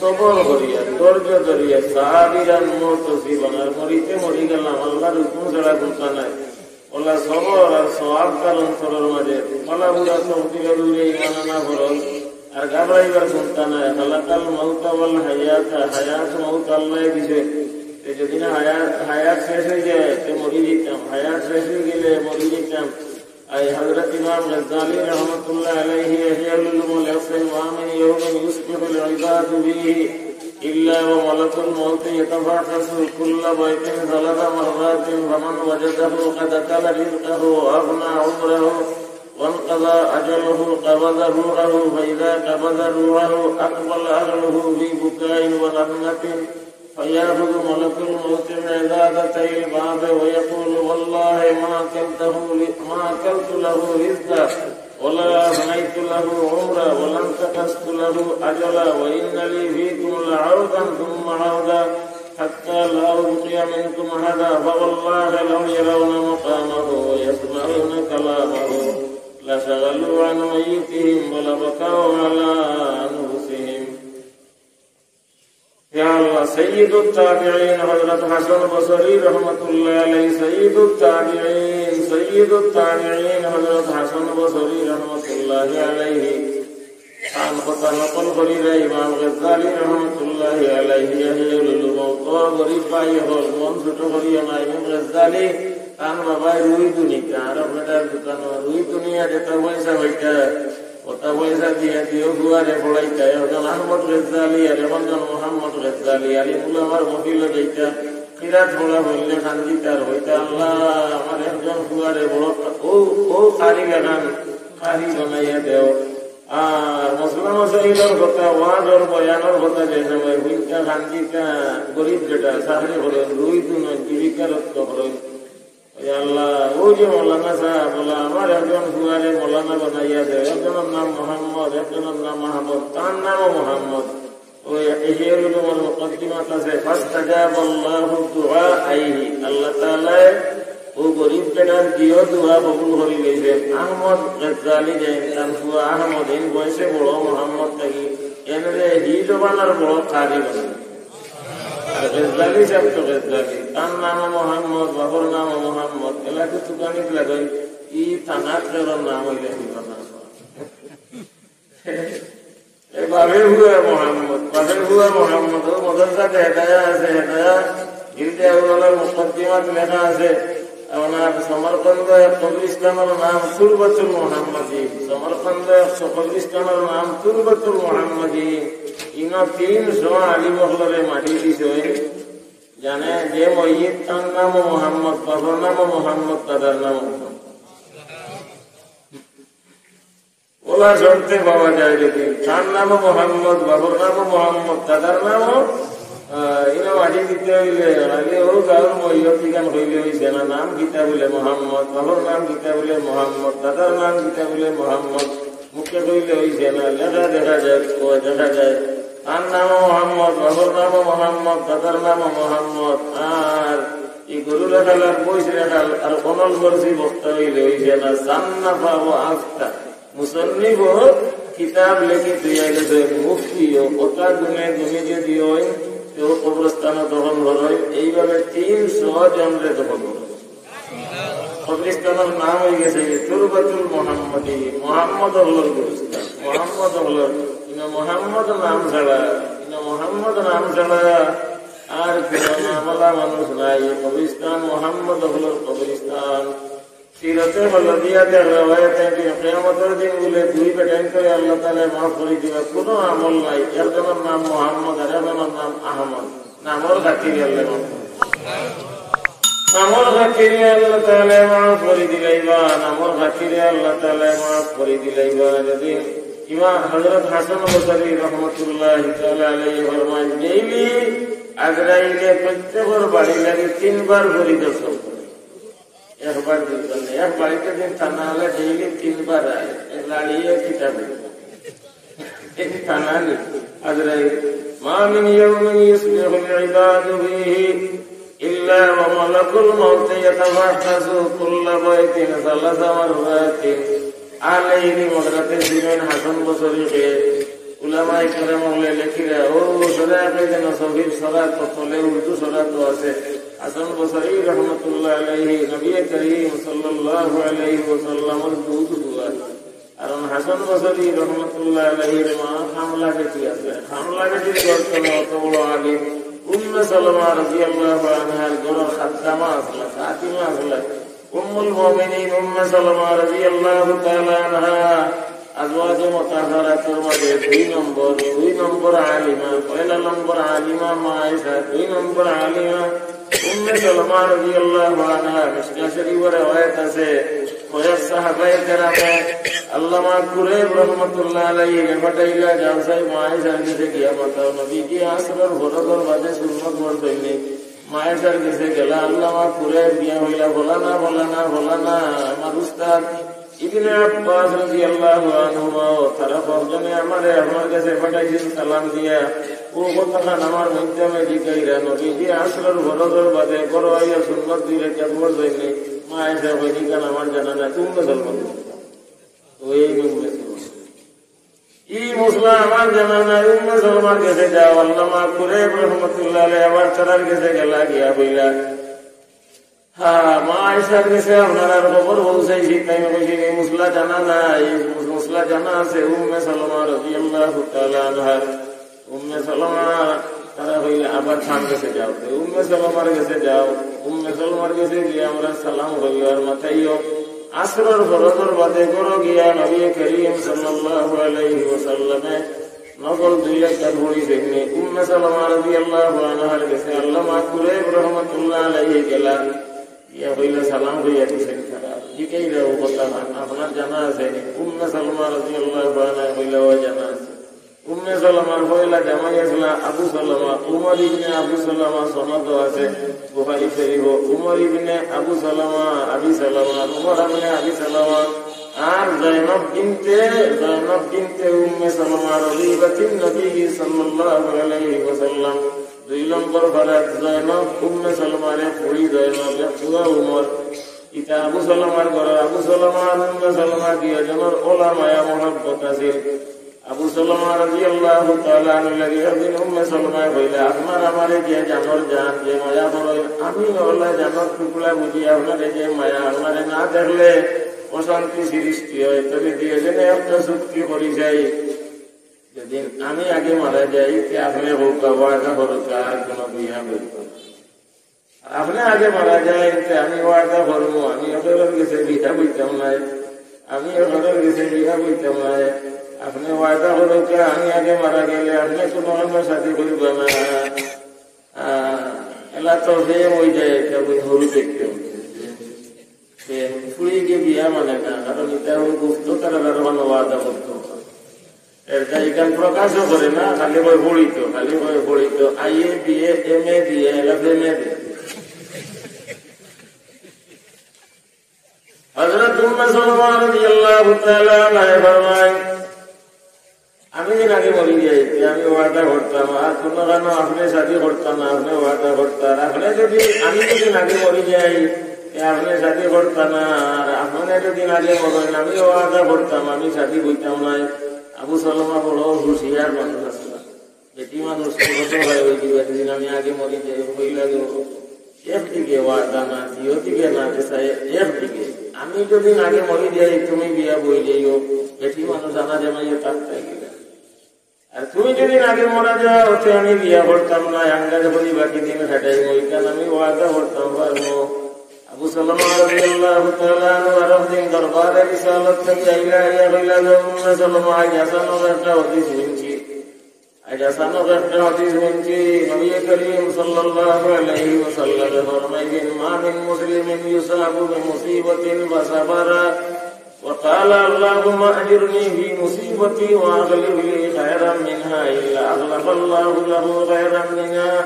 সবর করিয়া, ধৈর্য ধরিয়া, সাবিরান মুহতাসিবান, আর মরিতে মরি গেলাম, আল্লাহর হুকুম ছাড়া কুন্তা নাই। ওলা সবর আর সওয়াব তার অন্তরর মাঝে। বালা বুরা তকদিরর উপরে ঈমান আনা ফরজ। আর ঘাবড়াইবার কুন্তা নাই। খালাকাল মাউতা ওয়াল হায়াতা, হায়াত মাউত আল্লায় দিছে। তে যদি না হায়াত, হায়াত শেষ হয়ে যায়, তে মরি যেতাম। হায়াত শেষ হয়ে গেলে মরি যেতাম। আর হযরত ইমাম গাজ্জালী রহমতুল্লাহ আলাইহি ইহইয়া উলুমুল লেখছেন, "মা মিন ইয়াউমিন ইউসবিহুল ইবাদু ফীহি ইল্লা ওয়া মালাকুল মাউতি ইয়াতাফাহাসু কুল্লা বাইতিন সালাসা মাররাতিন, ফামান ওয়াজাদাহু কাদ আকালা রিজকাহু ওয়া আফনা উমরাহু ওয়া ইনকাদা আজালুহু কাবাদা রূহাহু, ফাইযা কাবাদা রূহাহু আকবালা আহলুহু ফী বুকাইন ওয়া লাহনাতিন, ফায়াখুযু মালাকুল মাউতি মিজাদাতাইল বাব ওয়া ইয়াকুলু, ওয়াল্লাহি মা আকালতাহু লি-, মা আকালতু লাহু রিজকা, ওয়ালা আফনাইতু লাহু উমরা, ওয়ালা ইনতাকাসতু লাহু আজালা, ওয়া ইন্না লি ফীকুম লাআউদান সুম্মা আউদা, হাত্তা লা উবকিয়া মিনকুম আহাদা, ফাওয়াল্লাহি লাউ ইয়ারাউনা মাকামাহু ওয়া ইয়াসমাউনা কালামাহু, লাশাগালু আন মাইয়িতিহিম ওয়া লাবাকাউ আলা আনফুসিহিম।" ইয়া আল্লাহ, সাইয়্যিদুত তাবিঈন হযরত হাসান বসরি রহমাতুল্লাহ আলাইহি, সাইয়্যিদুত তাবিঈন, সাইয়্যিদুত তাবিঈন হযরত হাসান বসরি রহমাতুল্লাহ আলাইহি, তান কথা নকল করিরা ইমাম গাজ্জালী রহমাতুল্লাহ আলাইহি, ইহইয়া উলুমুল লেখছেন, ও গরিব ভাই অকল, মন ছোট করিও না। ইমাম গাজ্জালী তান বাবায় রুই দুনিতা, আর বেটার দোকানো রুই দুনিয়া, যেতা পয়সা অইতা, অতা পয়সা দিয়া দিও ফুয়ারে পড়াইতা। একজন আহমদ গাজ্জালী আর একজন মোহাম্মদ গাজ্জাালী, আলিম উলামার মহফিলো যাইতা, কিরাত পড়া অইলে কান্দিতা আর কইতা, "আল্লাহ, আমার একজন ফুয়ারে বড় কা-, ও, ও কারি লাখান, কারি বানাইয়া দেও।" আর মাসলা মাসাইলর কথা, ওয়াজর বয়ানর কথা যে সময় হুনতা কান্দিতা, গরিব বেটা, চাকরি করে, রুই দুনো, জীবিকা রক্ষা করে। ওই আল্লাহ, ও যে মৌলানা সাহেব বলে, "আমার একজন ফুয়ারে মৌলানা বানাইয়া দেও, একজনের নাম মোহাম্মদ, একজনের নাম আহমদ, তার নামও মোহাম্মদ।" ওই ইহিয়া উলুমুদ্দিনর মুকদ্দিমাত আছে, "ফাস্তাজাবাল্লাহু দুআআইহি।" আল্লাহ তাআলায় ও গরিব বেটার দিও দোয়া কবুল করি লইছেন। আহমদ গজ্জালি যেন, তার ফুয়া আহমদ, এইন বয়সে বড় মোহাম্মদ থাকি, এনরে হি জমানার বড় কারি বানাইল। আর গজ্জালি সাহেব তো গজ্জালি, তার নামও মোহাম্মদ, বাবার নামও মোহাম্মদ, এলাকা তুকানিত লাগাই, ই থানাত কারো নাম হইলে হইল না। এ বাপে ফুয়া মোহাম্মদ, বাপে ফুয়া মোহাম্মদ, ও মাদ্রাসাত হেদায়া আছে, হেদায়া, জিলদে আউয়ালর মুকদ্দিমাত লেখা আছে। আপনার সমরকন্দ এক কবরস্থানর নাম তুরবাতুল মোহাম্মদী, সমরকন্দ এক কবরস্থানর নাম তুরবাতুল মোহাম্মদী। ইনো তিনশো আলিম অকলরে মাটি দিছে, জানে যে মইয়িত তার নামও মোহাম্মদ, বাবার নামও মোহাম্মদ, দাদার নামও মোহাম্মদ। ওলা শর্তে পাওয়া যায় যদি তার নামও মোহাম্মদ, বাবার নামও মোহাম্মদ, দাদার নামও, আহ, ইনো মাটি দিতে হইলে, আগে ও গাঁওর মইয়ত ইখান হইলে হইছে না, নাম কিতা বলে মোহাম্মদ, বাবার নাম কিতা বলে মোহাম্মদ, দাদার নাম কিতা বলে মোহাম্মদ, মুখে কইলে হইছে না, লেখা দেখা যায়, কয় দেখা যায়। তার নামও মোহাম্মদ, বাবার নামও মোহাম্মদ, দাদার নামও মোহাম্মদ। আর এই গরু রাখাল আর মহিষ রাখাল আর অনল বর্ষী বক্তা হইলে হইছে না, সান্নাফা ও আফতা। মুসন্নিফ ও কিতাব লেখি দিয়া গেছে, মুফতি ও কথা গুনে গুনে যদি হইন, কেউ কবরস্থানও দখল করইন, এইভাবে তিনশো জনরে দখল করইন। কবরস্থানর নাম হয়ে গেছে তুরবাতুল মোহাম্মদী, মোহাম্মদ অকলর গুরুস্থান। মোহাম্মদ অকলর, ইনো মোহাম্মদ নাম ছাড়া, ইনো মোহাম্মদ নাম ছাড়া আর কোনো নামওয়ালা মানুষ নাই। কবরস্থান মোহাম্মদ অকলর কবরস্থান। সিরাতে বলদিয়াতে রওয়ায়াতে কিয়ামতর দিন বলে দুই বেটাইন করে আল্লাহ তাআলা মাফ করে দিবা। কোনো আমল নাই। একজনের নাম মোহাম্মদ আর একজনের নাম আহমদ। নামর খাতিরে আল্লাহ মাফ করে। নামর খাতিরে আল্লাহ তাআলা মাফ করে দিলাইবা, নামর খাতিরে আল্লাহ তাআলা মাফ করে দিলাইবা। যদি ইমাম হযরত হাসান বসরি রহমতুল্লাহ তাআলা আলাইহি ফরমায়, ডেইলি আজরাইলে প্রত্যেকর বাড়ি লাগি তিনবার পরিদর্শন করে। একবার দুইবার না, এক বাড়িতে দিন তা না হলে ডেইলি তিনবার আয়। এই লাড়িয়ে কিতাবে এই থানা নেই। আজরাইল, "মা মিন ইয়াউমিন ইউসবিহুল ইবাদু ফীহি ইল্লা ওয়া মালাকুল মাউতি ইয়াতাফাহহাসু কুল্লা বাইতিন সালাসা মাররাতিন।" আহলে ইলম হযরতে সিনাইন হাসান বসরিকে উলামায়ে কেরাম অকলে লেখিরা, ও সরাতে যেন সহিহ সরাত তলে উর্দু সরাত আছে। হাসান বসরি রহমতুল্লাহ আলাইহি নবী করিম সাল্লাল্লাহু আলাইহি ওয়াসাল্লামর দুধ দুয়ার। কারণ হাসান বসরি রহমতুল্লাহ আলাইহির মা হামলা বেটি আছে। হামলা বেটির গর্তনে অত বড় আলিম। উম্মে সালামা রাদিয়াল্লাহু আনহার ঘরর খাদ্দামা আছলা, খাদিমা আছলা। উম্মুল মুমিনিন উম্মে সালামা রাদিয়াল্লাহু তাআলা আনহা আজওয়াজে মুতাহহারাতর মাঝে দুই নম্বর, দুই নম্বর আলিমা, পয়লা নম্বর আলিমা মা আয়েশা, দুই নম্বর আলিমা উম্মে সালামা রাদিয়াল্লাহু আনহা। মিশকাত শরীফর রেওয়ায়াত আছে, কয়েক সাহাবায়ে কেরামে আল্লামা কুরাইব রহমতুল্লাহ আলাইহিরে পাঠাইলা, "যাও চাই মা আয়েশার গেছে গিয়া মাতাও, নবীজি আসরর ফরজর বাদে সুন্নত পড়ছইন নি।" মা আয়েশার গেছে গেলা, আল্লামা কুরাইব গিয়া কইলা, "ফলানা, ফলানা, ফলানা, আমার উস্তাদ ইবনে আব্বাস রাদিয়াল্লাহু আনহুমাও তারা কয়েকজনে আমারে আপনার গেছে পাঠাইছইন সালাম দিয়া। ও কথাখান আমার মাধ্যমে জিকাইরা, নবীজি আসরর ফরজর বাদে ঘরো আইয়া সুন্নত দুই রাকাত পড়ছইন নি?" মা আয়েশা কইন, "ইখান আমার জানা নাই, উম্মে সালামা।" তো এই উম্মে সালামা। ই মাসলা আমার জানা নাই, উম্মে সালামার গেছে যাও। আল্লামা কুরাইব রহমতুল্লাহ আলাইহি আবার তারার গেছে গেলা, গিয়া কইলা, "হ্যাঁ, মা আয়েশার গেছে আপনারার খবর পৌঁছাইছি।" তাইন কইছইন, "এই মাসলা জানা নাই, এই মাসলা জানা আছে, উম্মে সালামা রাদিয়াল্লাহু তাআলা আনহা।" উম্মে সালামা, তারা কইলা, "আবার তার গেছে যাও।" তো উম্মে সালামার গেছে যাও, উম্মে সালামার গেছে গিয়া আমরা সালাম করিও আর মাতাইও। আসরর ফরজর বাদে ঘরো গিয়া নবী করিম সাল্লাল্লাহু আলাইহি ওয়াসাল্লামে নফল দুই রাকাত পড়ি দেখনি। উম্মে সালামা রাদিয়াল্লাহু আনহার গেছে আল্লামা কুরাইব রহমতুল্লাহ আলাইহি গেলা। ইয়া কইলা, "সালাম কইয়া দিছেন তারা।" জিকাইলা, "ও কথা আপনার জানা আছে নি?" উম্মে সালামা রাদিয়াল্লাহু আনহা কইলা, "ও জানা আছে।" উম্মে সালামার পয়লা জামাই আছলা আবু সালামা, উমর ইবনে আবু সালামা, সনদ আছে বুখারী শরীফ, উমর ইবনে আবু সালামা, আবি সালামা, উমর ইবনে আবি সালামা, আর জয়নব বিনতে, জয়নব বিনতে উম্মে সালামা, রবিবাতিন নবী সাল্লাল্লাহু আলাইহি ওয়াসাল্লাম। দুই নম্বর ফারাত জয়নব, উম্মে সালামার এক ফুড়ি জয়নব, এক ফুয়া উমর। ইতা আবু সালামার ঘরর, আবু সালামা আর উম্মে সালামা দুইজনর অলা মায়া মহব্বত আছিল। আবু সালামা রাদিয়াল্লাহু তাআলা আনহু লাগি একদিন উম্মে সালামায় কইলা, "আপনার আমারে যে জানর জান, যে মায়া করইন, আমি অলা জানর টুকরা বুঝি, আপনারে যে মায়া, আপনারে না দেখলে অশান্তি সৃষ্টি হয়, তবে দুইজনে একটা চুক্তি করি যাই, যদি আমি আগে মারা যাই, তে আপনে কউক্কা, ওয়াদা করউক্কা, আর কোনো বিয়া করবো না।" আপনে আগে মারা যাইন, তে আমি ওয়াদা করমু, আমি অখরর গেছে বিয়া বইতাম নায়, আমি অখরর গেছে বিয়া বইতাম নায়। আপনে ওয়াদা করউক্কা, আমি আগে মারা গেলে আপনে কুনু আমার শাদি করবা না। আহ, এলা তো প্রেম অই যায়, এটা ওই হুরু দেখতে হবে। প্রেম, ফুড়ি গিয়া বিয়া মানে না, কারণ এটা ওই গুপ্ত, তারা তারা মানে ওয়াদা করতো। এর তাই এখান প্রকাশও করে না, খালি কয় পড়িত, খালি কয় পড়িত। আইএ বিএ, এমএ বিএ, এলা প্রেমে বিএ। হযরত উম্মে সালামা রাদিয়াল্লাহু তাআলা আনহা ফরমায়, "আমি যদি আগে মরি যাই, তে আমি ওয়াদা করতাম, আর কুনু কারণে আপনে শাদি করতা না, আপনে ওয়াদা করতা। আর আপনে যদি, আমি যদি আগে মরি যাই, তে আপনে শাদি করতা না, আর আপনে যদি আগে মরইন, আমি ওয়াদা করতাম, আমি শাদি বইতাম নায়।" আবু সালামা বড় হুঁশিয়ার মানুষ আছলা। বেটি মানুষ তো কত হয় ওই দিবা, যেদিন আমি আগে মরি যাই, কইলা গো, একদিকে ওয়াদা না, দিও দিকে না, যে চাই একদিকে। আমি যদি আগে মরি যাই, তুমি বিয়া বই যাইও, বেটি মানুষ আনা জামাইও তার চাই কিনা। আর তুমি যদি আগে মারা যাও, তে আমি বিয়া করতাম না, আন্দাজ করি বাকি দিন কাটাই, ওইখান আমি ওয়াদা করতাম পারবো। আবু সালামা রাদিয়াল্লাহু তাআলা আনহু আরক দিন দরবারে রিসালত থাকি আইলা, আইয়া কইলা যে, "উম্মে সালামা, আজ আচানক একটা হাদিস হুনছি।" আজ আচানক একটা হাদিস হুনছি, নবী করিম সাল্লাল্লাহু আলাইহি ওয়াসাল্লামে ফরমাইছইন, "মা মিন মুসলিমিন ইউসাবু বিমুসিবাতিন ফাসাবারা ওয়া ক্বালা, আল্লাহুম্মা আজুরনি ফি মুসিবাতি ওয়া আখলিফ লি খায়রাম মিনহা ইল্লা আখলাফাল্লাহু লাহু খায়রাম মিনহা।"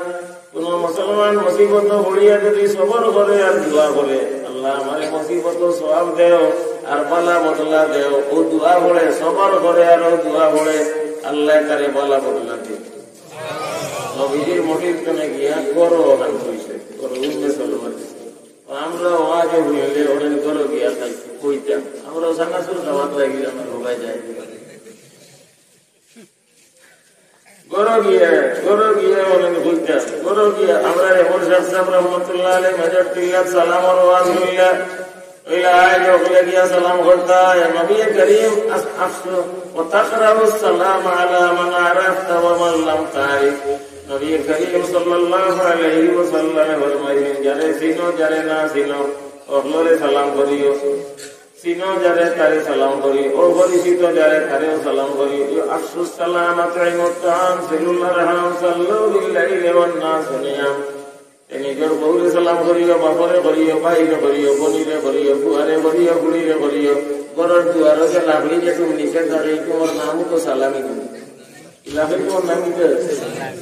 কুনু মুসলমান মুসিবতো পড়িয়া যদি সবর করে আর দোয়া করে, "আল্লাহ, আমারে মুসিবতো সওয়াব দেও আর বালা বদলা দেও", অউ দোয়া পড়ে, সবর করে আর অউ দোয়া পড়ে, আল্লায় তারে বালা বদলা দেয়। নবীজির মটির তনে গিয়া গরু অখান কইছে, গরু উম্মে সালামার। আমরা ওয়াজে হুনলে ওরে গরু গিয়া খাই, কইতাম। আমরা চানাচুর খাওয়াত লাগি আমার হবাই যায়। গরু গিয়া, গরু গিয়া ওরে কইতাম। গরু গিয়া আমরা রেমর শাহ সাহেব রহমতুল্লাহ আলাইহি মেজর টিল্লাত সালামর ওয়াজ হুনলা। ওইলা আয় ওখানে গিয়া সালাম করতা, ইয়া নবী করিম, আস-, আস-, "ওয়া তাকরাউস সালাম আলা মান আরাফতা ওয়া মান লাম তারিফ।" নবী করিম সাল্লাল্লাহু আলাইহি ওয়াসাল্লামে ফরমাইলেন, "যারে চিনো, যারে না চিনো, অকলরে সালাম করিও। চিনো যারে, তারে সালাম করিও, অপরিচিত যারে, তারেও সালাম করিও। আফসুস সালাম, আতইমুত তাআম, সিলুল আরহাম, সাল্লু বিল লাইলি ওয়ান নাসু নিয়াম।" তে নিজর বউরে সালাম করিও, বাপরে করিও, ভাইরে করিও, বইনরে করিও, ফুয়ারে করিও, ফুড়িরে করিও। ঘরর দুয়ারো যে লাকড়ি যে তুমি নিচে থাকে, ইকুমর নামও তো সালামি। লাকড়ি ইকুমর নাম কিতা?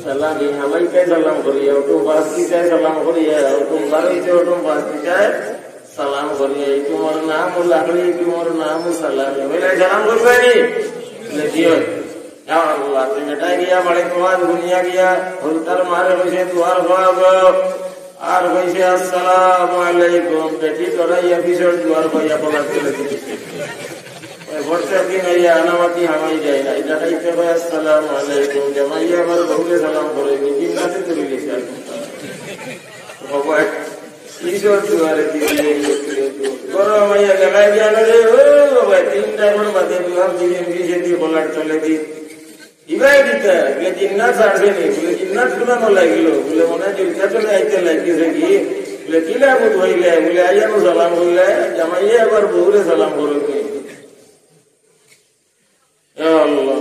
সালামি। হামাইতায় সালাম করিও, অটু বাস্তিতায় সালাম করিও, অটু বারইতে অটু বাস্তিতায় সালাম করিও। ইকুমর নামও লাকড়ি, ইকুমর নামও সালামি। অইলে সালাম করবায়নি? বলে, "জি অয়।" ইয়া আল্লাহ, তে বেটায় গিয়া বাড়িত ওয়াজ হুনিয়া গিয়া, হুলতার মারে কইছে, "দুয়ার খোল গো।" আর কইছে, "আসসালামু আলাইকুম।" বেটি ডরাইয়া পিছর দুয়ার পাইয়া কলার তলে দিছে। ওই বর্ষার দিন আইয়া আনামাতি হামাই যায় না। ইটা খাইতে কয়, "আসসালামু আলাইকুম।" জামাইয়ে আবার বউরে সালাম করে, নিজে নাতে তুলি গেছে আর। বাবা, পিছর দুয়ারে দিলে, গরম আইয়া গেলাই জানো রে, ও বাবা, তিনটা করে বাদে দুয়ার দিলে, নিজে দিয়ে কলার তলে দি। ইবায় দিতা, বলে, "জিন্নাত ছাড়ছে নি?" বলে, "জিন্নাত কুনানো লাগিল?" বলে, "মনে হয় দুইটা চলে আইতে লাগিছে কি?" বলে, "কিলা বুধ হইলে?" বলে, "আইয়ানো সালাম করলে, জামাইয়ে আবার বউরে সালাম করইন নি।" ইয়া আল্লাহ।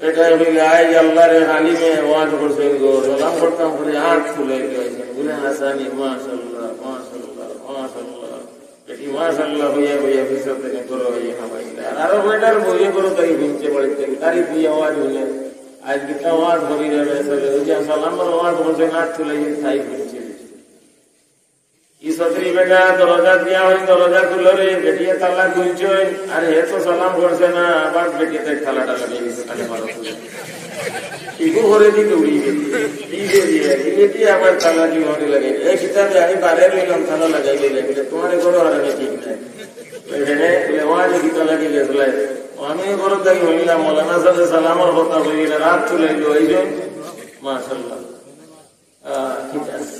এটা বলে, "আই আল্লাহরে আলিমে ওয়াজ করছেন গো, সালাম করতাম করে আট খুলে গেছে।" বলে, "হাসানি, মাশাআল্লাহ, মাশাআল্লাহ, মাশাআল্লাহ।" এই মাশাআল্লাহ হইয়া হইয়া পিছন থেকে করো এই হামাইলা। আর আরো কয়টার বইয়ে করো তাই শুনছে বাড়িতে, তারই দুই আওয়াজ শুনে। আজ কিতা আওয়াজ করি যাবে আসলে, ওই যে সালামর আওয়াজ করছে, নাক তুলে এই তাই শুনছে। এই সতরি বেটা দরজা দিয়া ওই দরজা খুলো রে, বেটিয়ে তালা খুলছে, আর হে তো সালাম করছে না, আবার বেটিয়ে তাই তালাটা লাগিয়ে দিছে, তাহলে মারো। ইগু করে দি দৌড়ি গেছে। এই যে দিয়ে, এই যে দিয়ে আবার তালা কি মনে লাগে? এই কিতাবে আমি বারে রইলাম, তালা লাগাই দিলে। বলে, "তোমার ঘরো আর আমি ঠিক নাই।" এখানে বলে, "ও আজ কিতা লাগি গেছিলে?" ও আমি ঘরো তাই হইলাম, মৌলানা সাহেব সালামর কথা হইলে রাত চলে এলো, এই যে, মাশাআল্লাহ। আহ, ঠিক আছে।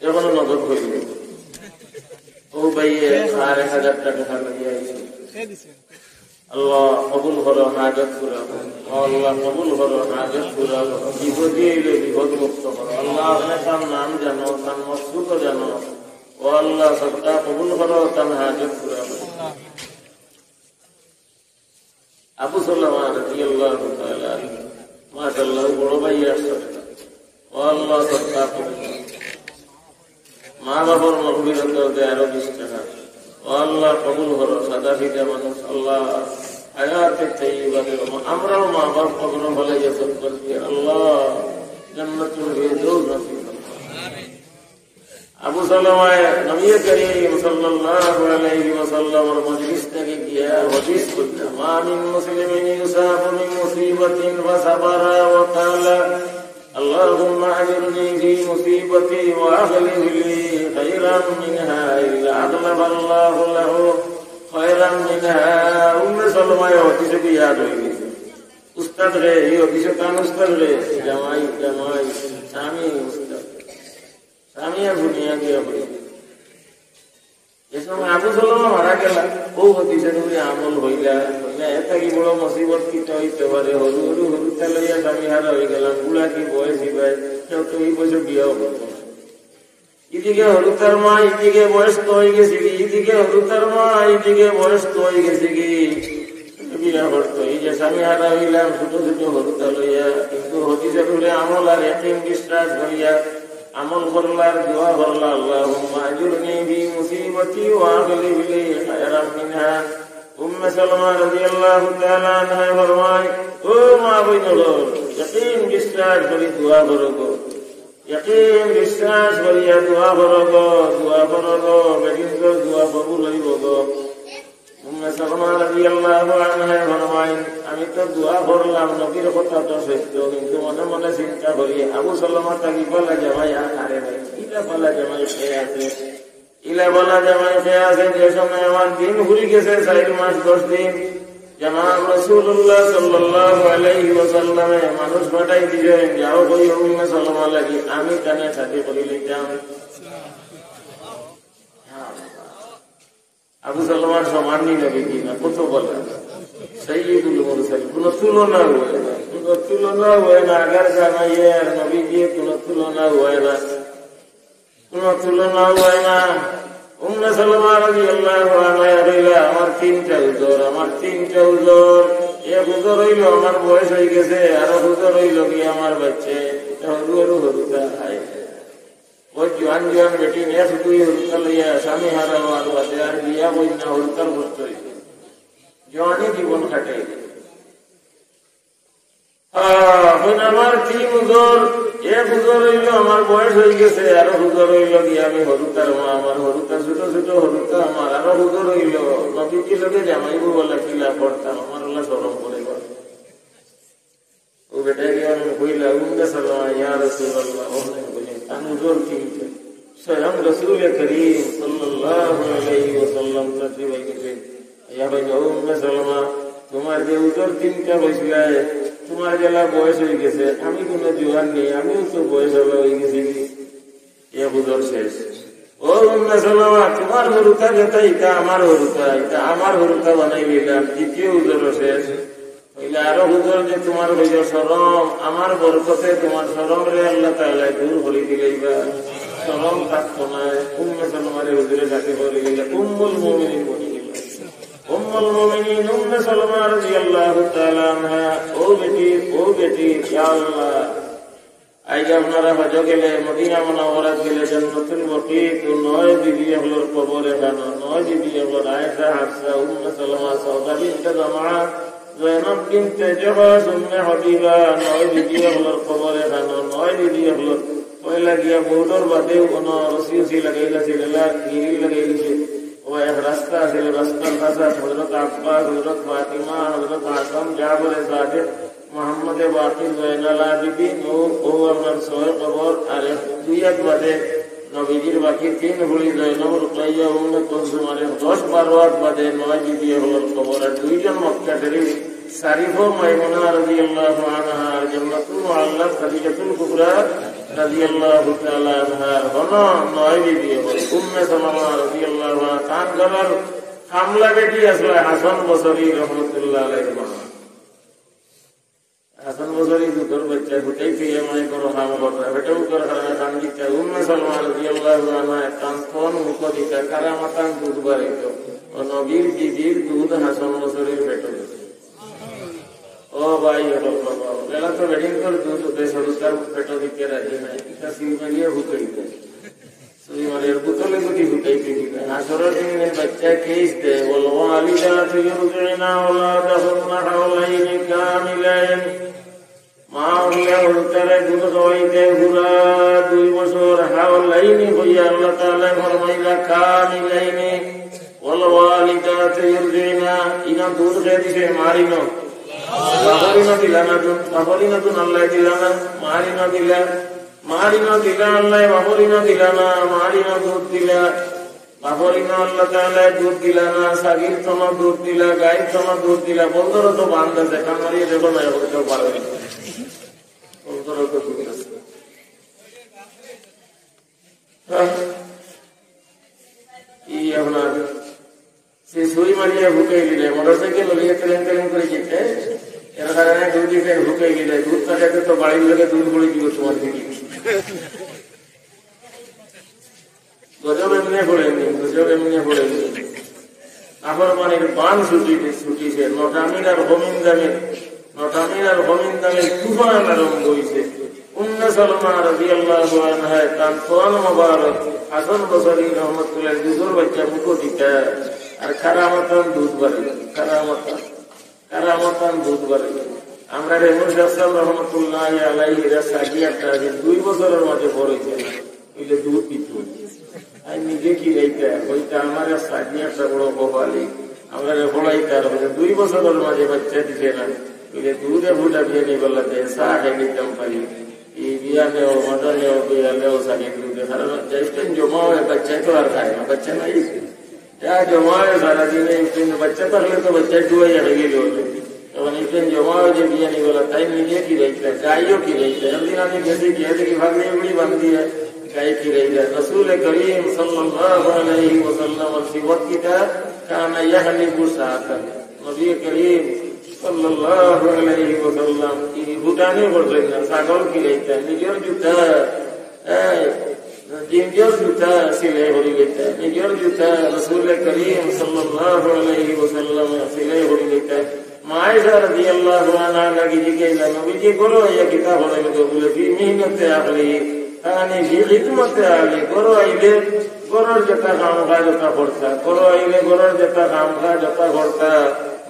এখনো নজর করি। ও ভাই, এ, আর এক হাজার টাকা সামনে দিয়ে আইছে। আল্লাহ কবুল করো, হাজত পুরা করো। ও আল্লাহ কবুল করো, হাজত পুরা করো। বিপদে অইলে বিপদ মুক্ত করো। আল্লাহ, আপনি তার নাম জানো, তার মকসুদ জানো। ও আল্লাহ, সবটা কবুল করো, তার হাজত পুরা করো। আবু সালামা রাদিয়াল্লাহু তাআলা আনহু, মাশাআল্লাহ, বড় ভাই আসলে। ও আল্লাহ, সদকা কবুল করো। মা বাবার মাগফিরাত করতে আরো বিশ টাকা। ও আল্লাহ, কবুল করো, সাদা সিধা মানুষ। আল্লাহ, হায়াতে তাইয়্যিবা দেও। আমরাও মা বাপ কবর ফালাইয়া সব করতে, আল্লাহ, জান্নাতুল ফেরদৌস নসিব করো। আবু সালামায় নবী করিম সাল্লাল্লাহু আলাইহি ওয়াসাল্লামর মজলিস থাকি গিয়া হাদিস কইলা, "মা মিন মুসলিমিন ইউসাবু মিন মুসিবাতিন ফাসাবারা ওয়া ক্বালা, আল্লাহুম্মা আজিরনি ফি মুসিবাতি ওয়া আখলিফ লি খায়রাম মিনহা ইল্লা আখলাফাল্লাহু লাহু খায়রাম মিনহা।" উম্মে সালামায় হাদিস ইয়াদ অই গেছে। উস্তাদ রে, এই হাদিস কার উস্তাদ রে? জামাই, জামাই, স্বামী উস্তাদ। স্বামী আর দুনিয়া দিয়া বলি। যে সময় আবু সালামা মারা গেলা, ও হাদিসর উপরে আমল হইলা, হইলা, এর থাকি বড় মুসিবত কিতা হইতে পারে? হুরু, হুরু, হুরুতা লইয়া স্বামী হারা হই গেলাম, বুড়া কি বয়স ইবায়, কেউ তো এই বয়সে বিয়াও করতো না। ইদিকে হুরুতার মা, ইদিকে বয়স্ক হই গেছে কি, ইদিকে হুরুতার মা, ইদিকে বয়স্ক হই গেছে কি, বিয়া করতো। এই যে স্বামী হারা হইলাম, ছোট ছোট হুরুতা লইয়া, কিন্তু হাদিসর উপরে আমল আর ইয়াকিন বিশ্বাস করিয়া, আমল করলা আর দোয়া করলা, "আল্লাহুম্মা আজুরনি ফি মুসিবাতি ওয়া আখলিফ লি খায়রাম মিনহা।" উম্মে সালামা রাদিয়াল্লাহু তাআলা আনহা ফরমায়, "ও মা বইন অকল, ইয়াকিন বিশ্বাস করি দোয়া করো গো। ইয়াকিন বিশ্বাস করিয়া দোয়া করো গো, দোয়া করো গো, বেটিন্তর দোয়া কবুল হইব গো।" উম্মে সালামা রাদিয়াল্লাহু আনহা ফরমাইন, "আমি তো দোয়া করলাম, নবীর কথা তো সত্য, কিন্তু মনে মনে চিন্তা করি, আবু সালামা থাকি ভালা জামাই আর কারে পাই, কিলা ভালা জামাই কে আছে, কিলা ভালা জামাই কে আছে, যে সময় আমার দিন ফুরি গেছে, চাইর মাস দশ দিন, জনাব রাসূলুল্লাহ সাল্লাল্লাহু আলাইহি ওয়াসাল্লামে মানুষ পাঠাই দিছইন, যাও কইও উম্মে সালামা লাগি, আমি তানে শাদী করি লইতাম।" আবু সালামার সমান নি নবীজি না, কত ভালা। সাইয়্যিদুল মুরসালিন, কোনো তুলনা হয় না, কোনো তুলনা হয় না। আগর জামাইয়ে আর নবীজি কোনো তুলনা হয় না, কোনো তুলনা হয় না। উম্মে সালামা রাদিয়াল্লাহু আনহা কইলা, "আমার তিনটা উজর, আমার তিনটা উজর। এক উজর অইলো আমার বয়স হই গেছে, আর এক উজর অইলো কি আমার বাচ্চা, হুরু হুরু হুরুতা আয়।" ওই জোয়ান জোয়ান বেটি নেক্সট দুই হুরুতা লইয়া স্বামী হারা হওয়ার বাদে আর বিয়া কইর না, হুরুতার কষ্ট অইছে। জোয়ানি জীবন কাটে। আহ, এখন আমার তিন উজর, এক উজর অইলো আমার বয়স হই গেছে, আর এক উজর অইলো কি আমি হুরুতার মা, আমার হুরুতা ছোট ছোট হুরুতা আমার, আর এক উজর অইলো নবীজি লগে জামাইবো বলা কিলা করতাম, আমার আল্লাহ শরম করে বলে। ও বেটায় গিয়া আমি কইলা, "উম্মে সালামা, ইয়া রাসূলুল্লাহ।" ও নাই বলে, "তান উজর তিনটা।" স্বয়ং রাসূল করিম সাল্লাল্লাহু আলাইহি ওয়াসাল্লাম তশরিফ আইছে। ইয়া ভাই, ও উম্মে সালামা, তোমার যে উজর তিনটা কইছিলায়, তোমার যেলা বয়স হই গেছে, আমি কোনো জোয়ান নেই, আমিও তো বয়স হলা হই গেছি কি? এক উজর শেষ। ও উম্মে সালামা, তোমার হুরুতা যেটা, ইটা আমার হুরুতা, ইটা আমার হুরুতা বানাই লইলাম, দ্বিতীয় উজর শেষ। অইলে আরো উজর যে তোমার হইল শরম, আমার বরকতে তোমার শরম রে আল্লাহ তাআলা দূর করি দিলাইবা, শরম থাকতো না। উম্মে সালামারে হুজুরে ডাকি করি দিলে উম্মুল মুমিনিন বনি গেল। উম্মুল মুমিনিন উম্মে সালামা রাদিয়াল্লাহু তাআলা আনহা, ও বেটি, ও বেটি, ইয়া আল্লাহ, আইজ আপনারা হজ গেলে, মদিনা মুনাওয়ারাত গেলে, জান্নাতুল বকিত নয় বিবি অকলর কবর এখানো, নয় বিবি অকলর, আয়েশা, হাফসা, উম্মে সালামা, সাউদা বিনতে জামা, জয়নব বিনতে জাহশ, উম্মে হাবিবা, নয় বিবি অকলর কবর এখানো, নয় বিবি অকলর। পয়লা গিয়া বউতর বাদে অনো রশি উশি লাগাইলা ছিলা, গিরিল লাগাই দিছে। ও এক রাস্তা আছিল, রাস্তার পাশে হযরত আব্বাস, হযরত ফাতিমা, হযরত হাসান, জাফরে সাদিক, মোহাম্মদে বাকির, জয়নাল আবেদিন, ও, ও আপনার ছয় কবর, আর এক দুই আত বাদে নবীজির বাকি তিন ফুড়ি জয়নব, রুকাইয়া, উম্মে কুলসুম, আর এক দশ বারো আত বাদে নয় বিবি অকলর কবর, আর দুইজন মক্কা শরীফ, সারিফো মাইমুনা রাদিয়াল্লাহু আনহা, আর জান্নাতুল মুআল্লা খাদিজাতুল কুবরা রাদিয়াল্লাহু তাআলা আনহা, হনো নয় বিবি অকল, উম্মে সালামা রাদিয়াল্লাহু আনহা, তান ঘরর কামলা বেটি আছলা হাসান বসরি রহমতুল্লাহ আলাইহির মা। হাসান বসরি দুধর বাচ্চা ফুটাইতে গিয়া মনে করো হাম করতা, বেটা উকর হারা কান্দিতা, উম্মে সালামা রাদিয়াল্লাহু আনহা তান স্তন মুখ দিতা, কারামাতান দুধ বাড়াইতো। ও নবীর বিবির দুধ হাসান বসরির পেটো গেছে। ও ভাই, ও বাবা, বেলা তো বেডিং করে দুধ উঠে, সরু তার পেটো দিতে রাজি নাই, এটা সিল মারিয়া ফুটাইতে। সুই মারিয়ার বোতলে গুটি ফুটাইতে দিবে। হাশরর দিন বাচ্চা কেস দেয়, والوالدات يرضعن أولادهن حولين كاملين। মা অকলে অউ তারে দুধ খাওয়াইতে পুরা দুই বছর, হাওলাইনি কইয়া আল্লাহ তাআলা ফরমাইলা কামিলাইনি। والوالدات يرضعن, ইনো দুধ কে দিছে? মার ইনো। বাপর ইনো দিলা না দুধ, বাপর ইনো দুধ আল্লায় দিলা না, মার ইনো দিলা। মার ইনো দিলা আল্লায়, বাপর ইনো দিলা না, মার ইনো দুধ দিলা। বাপর ইনো আল্লাহ তাআলায় দুধ দিলা না, ছাগির তনো দুধ দিলা, গাইর তনো দুধ দিলা, বন্দরো তো বান্ধ আছে, কামড়িয়ে দেখো না, এখন কেউ পারবে না। বন্দরো তো দুধ আছে। হ্যাঁ? ই আপনার সে সুই মারিয়া ফুটাই দিলে, মোটরসাইকেল লইয়া তেলেন তেলেন করে যেতে, এর কারণে দুধ দিতে ফুটাই দিলে, দুধ তাকাতে তো বাড়ির লোকে দূর করে দিব তোমার দিকে। গজব এমনে পড়েনি, গজব এমনে পড়েনি। নাফরমানির বান ছুটি, ছুটিছে, নটামিল আর হমিন দামে, নটামিল আর হমিন দামে তুফান আরম্ভ হইছে। উম্মে সালামা রাদিয়াল্লাহু আনহা তান তোয়াল মোবারক হাসান বসরি রহমতুল্লাহ দুধর বাচ্চা মুখো দিতা, আর কারামাতান দুধ বাড়ে, কারামাতান। কারামাতান দুধ বাড়ে। আমরা রেমুর শাহ সাহেব রহমতুল্লাহ আলাইহির সাগি একটা আছে, দুই বছরের মাঝে বড় হইছে না, অইলে দুধ দিত। আর নিজে কি যাইতা, কইতা আমার এক সাগি একটা বড় কপালি, আমরা রে পড়াইতার, দুই বছরের মাঝে বাচ্চা দিছে না, অইলে দুধে ফুটা দিয়ে নিয়ে বললা যে চা খাই নিতাম পারি। এই বিয়া নেও, মাথা নেও, বিয়া নেও, সাগি দুধে, কারণ যেইখান জমা হয় বাচ্চা তো আর খায় না, বাচ্চা নাই। যা জমা হয় সারাদিনে, কিন্তু বাচ্চা থাকলে তো বাচ্চা ডুবাইয়া খাইলে হলো। তখন একজন জমা হয় যে বিয়ানি বলা, তাই নিজে কি রইতা, গাইও কি রইতা। একদিন আমি গেছি, গিয়ে দেখি ভাগলে উড়ি বান্ধিয়া গাই কি রইতা। রসুল করিম সাল্লাল্লাহু আলাইহি ওয়াসাল্লামর সিফত কিতা, কানা ইয়াহলিবু শাতান। নবী করিম সাল্লাল্লাহু আলাইহি ওয়াসাল্লাম এই ভুটানি করলেন না, ছাগল কি রইতা, নিজের জুতা, এই, নিজের জুতা সিলাই করি লইতা, নিজের জুতা রসুল করিম সাল্লাল্লাহু আলাইহি ওয়াসাল্লাম সিলাই করি লইতা। মা আয়েশা রাদিয়াল্লাহু আনহা লাগি জিজ্ঞাসা, নবীজি ঘরো আইয়া কিতা করেন গো? বলে, ফি মিহনতে আহলি, তানি ফি খিদমতে আহলি। ঘরো আইলে ঘরর যেতা কাম কাজ অতা করতা, ঘরো আইলে ঘরর যেতা কাম কাজ অতা করতা,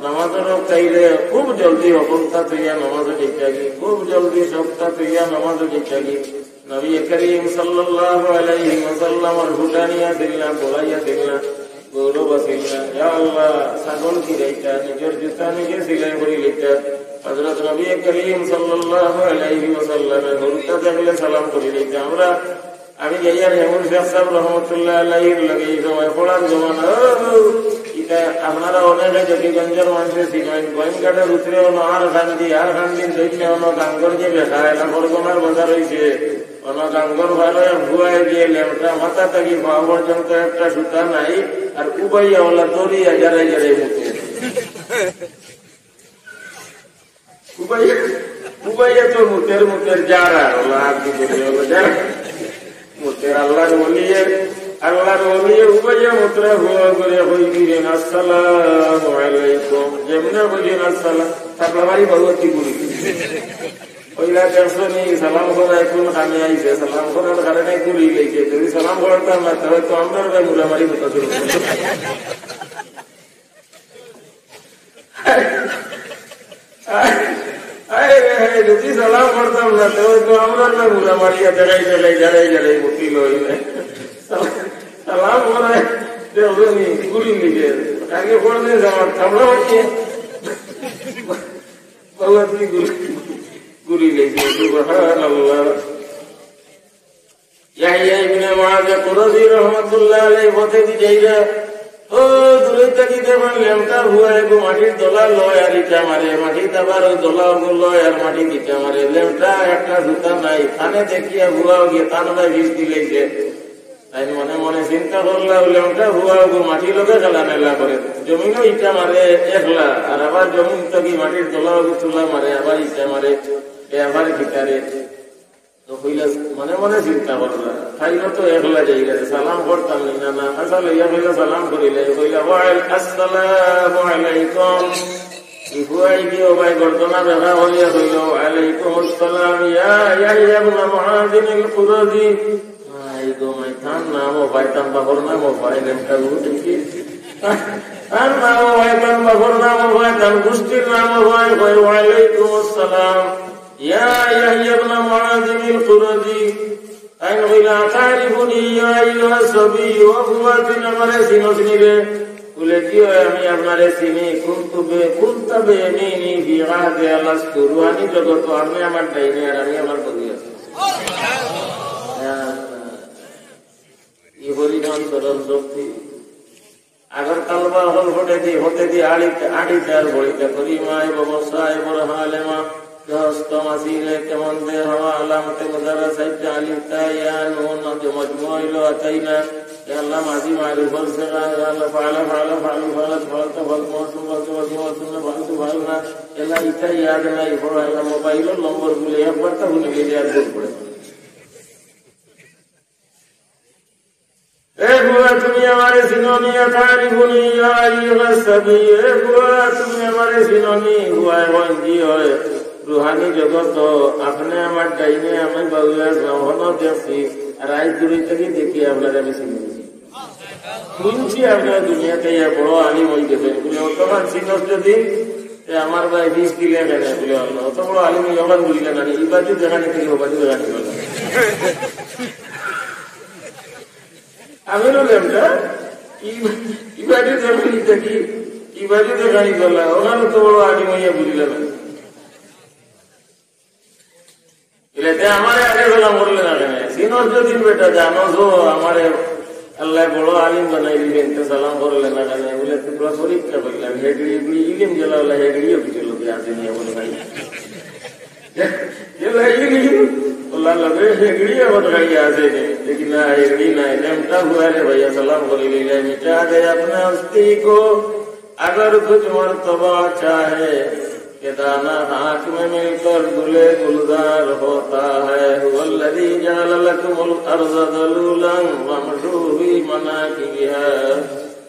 নামাজর অক্ত আইলে খুব জলদি হকলতা থইয়া নামাজো যাইতাগি, খুব জলদি সবতা থইয়া নামাজো যাইতাগি। নবী করিম সাল্লাল্লাহু আলাইহি ওয়াসাল্লামর ফুটানি আছিল না, বড়াই আছিল না, গৌরব আছিল না। ইয়া আল্লাহ, ছাগল কি রইতা, নিজের জুতা নিজে সিলাই করি লইতা। হযরত নবী করিম সাল্লাল্লাহু আলাইহি ওয়াসাল্লামে হুরুতা দেখলে সালাম করি লইতা। আমরা, আমি যাইয়ার হেমুর শাহ সাহেব রহমতুল্লাহ আলাইহির লগে এই সময় পড়ার জমানা, ও, ইটা আপনারা অনেকে জকিগঞ্জর মানুষে চিনেন, গোয়েনঘাটের উত্তরে অনো আর খান্দি, আর খান্দির দক্ষিণে অনো গাঙ্গর যে বেটা, এটা বরগোনার বাজার হইছে। অনো গাঙ্গর বারো এক বুয়ায় দিয়ে লেমটা মাথা থাকি পা পর্যন্ত একটা সুতা নাই, আর উবাইয়া ওলা দড়িয়া জারাই জারাই মুতে। উবাইয়া, উবাইয়া তো মুতের, মুতের জারা, ওলা আর কি বলে, ওলা জারা। মুতের আল্লাহর ওলিয়ে, আল্লাহর ওলিয়ে উবাইয়া মুতরা হুয়া করে কই দিবেন, "আসসালামু আলাইকুম।" যেমনে কইবেন, "আসসালাম", তার বাবারই বাবু কি করি? কইলা, "দেখছো নি, সালাম করায় কোন কামে আইছে? সালাম করার কারণে গুলি লইছে। যদি সালাম করতাম না, তাহলে তো আমরার ভাই মুড়ামারি কথা শুরু করতো।" আরে, আরে, যদি সালাম করতাম না, তাহলে তো আমরার ভাই মুড়ামারি, জাগাই জাগাই, জাগাই জাগাই, মতি লই। সালাম করায়, দেখছো নি, গুলি লইছে। আগে পড়লে আমার থামড়া হচ্ছে। বাবা, তুই গুলি, গুলি লইছে, সুবহানাল্লাহ। ইয়াহইয়া ইবনে মুআজ কুরাজি রহমাতুল্লাহ আলাইহি পথে দি যাইরা, ও দূরে থাকি দেখইন লেংটা ফুয়া এগু মাটির দলা লয় আর ইটা মারে, মাটিত আবার অউ দলা অগু লয় আর মাটিত ইটা মারে। লেংটা একটা জুতা নাই, তানে দেখিয়া ফুয়া অগিয়ে তান বায় বিষ দিলাইছে। তাইন মনে মনে চিন্তা করলা, লেংটা ফুয়া অগু মাটির লগে খেলা মেলা করে, জমিনো ইটা মারে একলা, আর আবার জমিন থাকি মাটির দলা অগু তুলা মারে, আবার ইটা মারে, এ আবার কিতারে। তো কইলা, মনে মনে চিন্তা করলা, তাইলে তো একলা যাইরা, সালাম করতাম নি, না, না, আচ্ছা, লইয়া কইলা, সালাম করিলে, কইলা, "ওয়াল-, আসসালামু আলাইকুম।" ইফুয়াই দিও ভাই, গর্দনা দেখা করিয়া কইল, "ওয়ালাইকুম আসসালাম, ইয়া ইয়াহইয়া ইবনে মুআজিন আল কুরাজি।" আই গো মাই, তান নামও পাইতাম, বাপর নামও পাই, লেংটা ফুয়া দেখি। তান নামও পাইতাম, বাপর নামও পাই, তান গুষ্টির নামও পাই, কই, "ওয়ালাইকুম আসসালাম।" ইয়া ইয়াহইয়া ইবনে মুআজিন আল কুরাজি। তাইন কইলা, "আতারিফুনি ইয়া আইয়ুহাস সাবিয়্যু, ও ফুয়া, তুই আমারে চিনস নি রে?" বলে, "জি অয়, আমি আপনারে চিনি, কুনতু বে-, কুনতা বিয়ামিনি ফি আহদি আলাস্তু, রুহানি জগত আপনে আমার ডাইনে আর আমি আমার বামে আছি।" ই পরিমাণ স্মরণ শক্তি। আগর তালবা হল ফটেদি, হতেদি আড়িতে, আড়িতে আর বড়িতে করি, মাই বাবা সাহেব আর হালেমা, গৃহস্থ মাসিলে কেমন দে হওয়া, আলামতে মুদারা সাইতে আলিফ তা ইয়া নুন, যে মজমু হইল আতাইনা, ইয়া আল্লাহ মাঝি মারি বলছে, ইয়া আল্লাহ ফালা ফালা ফালু ফালা ফালতা ফাল মৌসুম ফালতু ফালতু মৌসুম না ফালতু ফাল না, এলা ইতা ইয়াদ নাই, বড় এলা মোবাইলর নম্বর বলে একবার তা ভুলে গেলে আর ভুল করে। এ ফুয়া, তুমি আমারে চিনো নি? আতারিফুনি ইয়া আইয়ুহাস সাবি। এ ফুয়া, তুমি আমারে চিনো নি? ফুয়ায় কইন, জি অয়, রুহানি জগত, আপনে আমার ডাইনে, আমি বামে আছলাম, হনো দেখছি, আর আইজ দূরে থাকি দেখি আপনারে আমি চিনি। হুনছি আপনারা দুনিয়াত আইয়া বড় আলিম অই গেছইন, বলে, "অতখান চিনস যদি, তে আমার বায় বিষ দিলে কেনে?" বলে, "আল্লাহ, অত বড় আলিম অই অখান বুঝলে না, ইবাদি দেখানি থাকি ওবাদি দেখানি করলে।" আমি বললাম, "না, ই-, ইবাদি দেখানি থাকি, ইবাদি দেখানি করলে, অখান অত বড় আলিম অইয়া বুঝলে না।" বলে, "তে আমারে আগে সালাম করলে না কেনে? চিনস যদি বেটা, জানস ও আমারে আল্লায় বড় আলিম বানাই দিবেন, তে সালাম করলে না কেনে?" বলে, "তোমরা পরীক্ষা করলাম, হেগড়ি, হেগড়ি, ইলিম গেলা ওলা হেগড়িও কিছু লোকে আসেনি এখন ভাই।" গেলা ইলিম, ওলা লোকে হেগড়ি এখন ভাই আসেনি। দেখি না, হেগড়ি নাই, লেংটা ফুয়ারে ভাইয়া সালাম করি লইলে, "মিটা দে আপনা হস্তি কো।" اگر کچھ مرتبہ چاہے کہ دانہ خاک میں مل کر گل گلزار ہوتا ہے، هو الذي جعل لكم الأرض ذلولا فامشوا في مناكبها।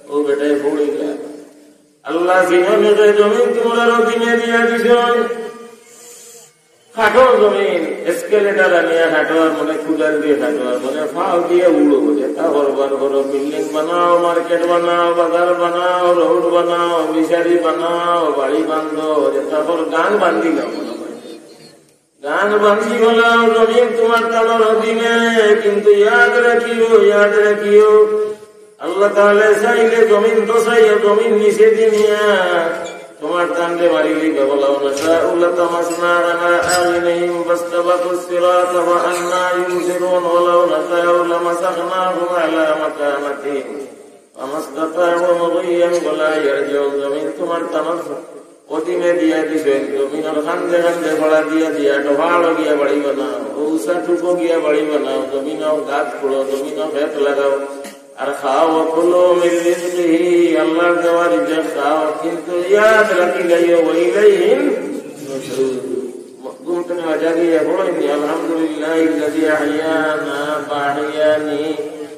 ও বেটায় পড়ি গেল। আল্লাহ চিনো নি যে জমিন তোমরার অধীনে দিয়া দিছইন। খাটো জমিন, এক্সকেলেটর আনিয়া খাটো, আর মনে কুদাল দিয়া খাটো, আর মনে ফাও দিয়া উড়ো, যেতা করবার করো, বিল্ডিং বানাও, মার্কেট বানাও, বাজার বানাও, রোড বানাও, ফিশারি বানাও, বাড়ি বান্ধো, যেতা কর, গাং বান্ধি যাও মনে হয়। গাং বান্ধি গেলাও, জমিন তোমার তানর অধীনে, কিন্তু ইয়াদ রাখিও, ইয়াদ রাখিও, আল্লাহ তাআলা চাইলে জমিন ধসাইয়া জমিন নিচে দি নিয়া তোমার তানরে মারিলিবা। ولو نشاء لطمسنا على أعينهم فاستبقوا الصراط فأنى يبصرون ولو نشاء لمسخناهم على مكانتهم فما استطاعوا مضيا ولا يرجعون। জমিন তোমার তানর অধীনে দিয়া দিছইন, জমিনর কান্দে কান্দে ফাড়া দিয়া দিয়া, একটা পাহাড়ো গিয়া বাড়ি বানাও, উষা টুকো গিয়া বাড়ি বানাও, জমিনো গাছ খুঁড়ো, জমিনো খেত লাগাও, আর খাও, وكلوا من رزقه, আল্লাহর দেওয়া রিজিক খাও, কিন্তু ইয়াদ রাখি যাইও, وإليه النشور। ঘুম থেকে জাগিয়া পড়ইন, الحمد لله الذي أحيانا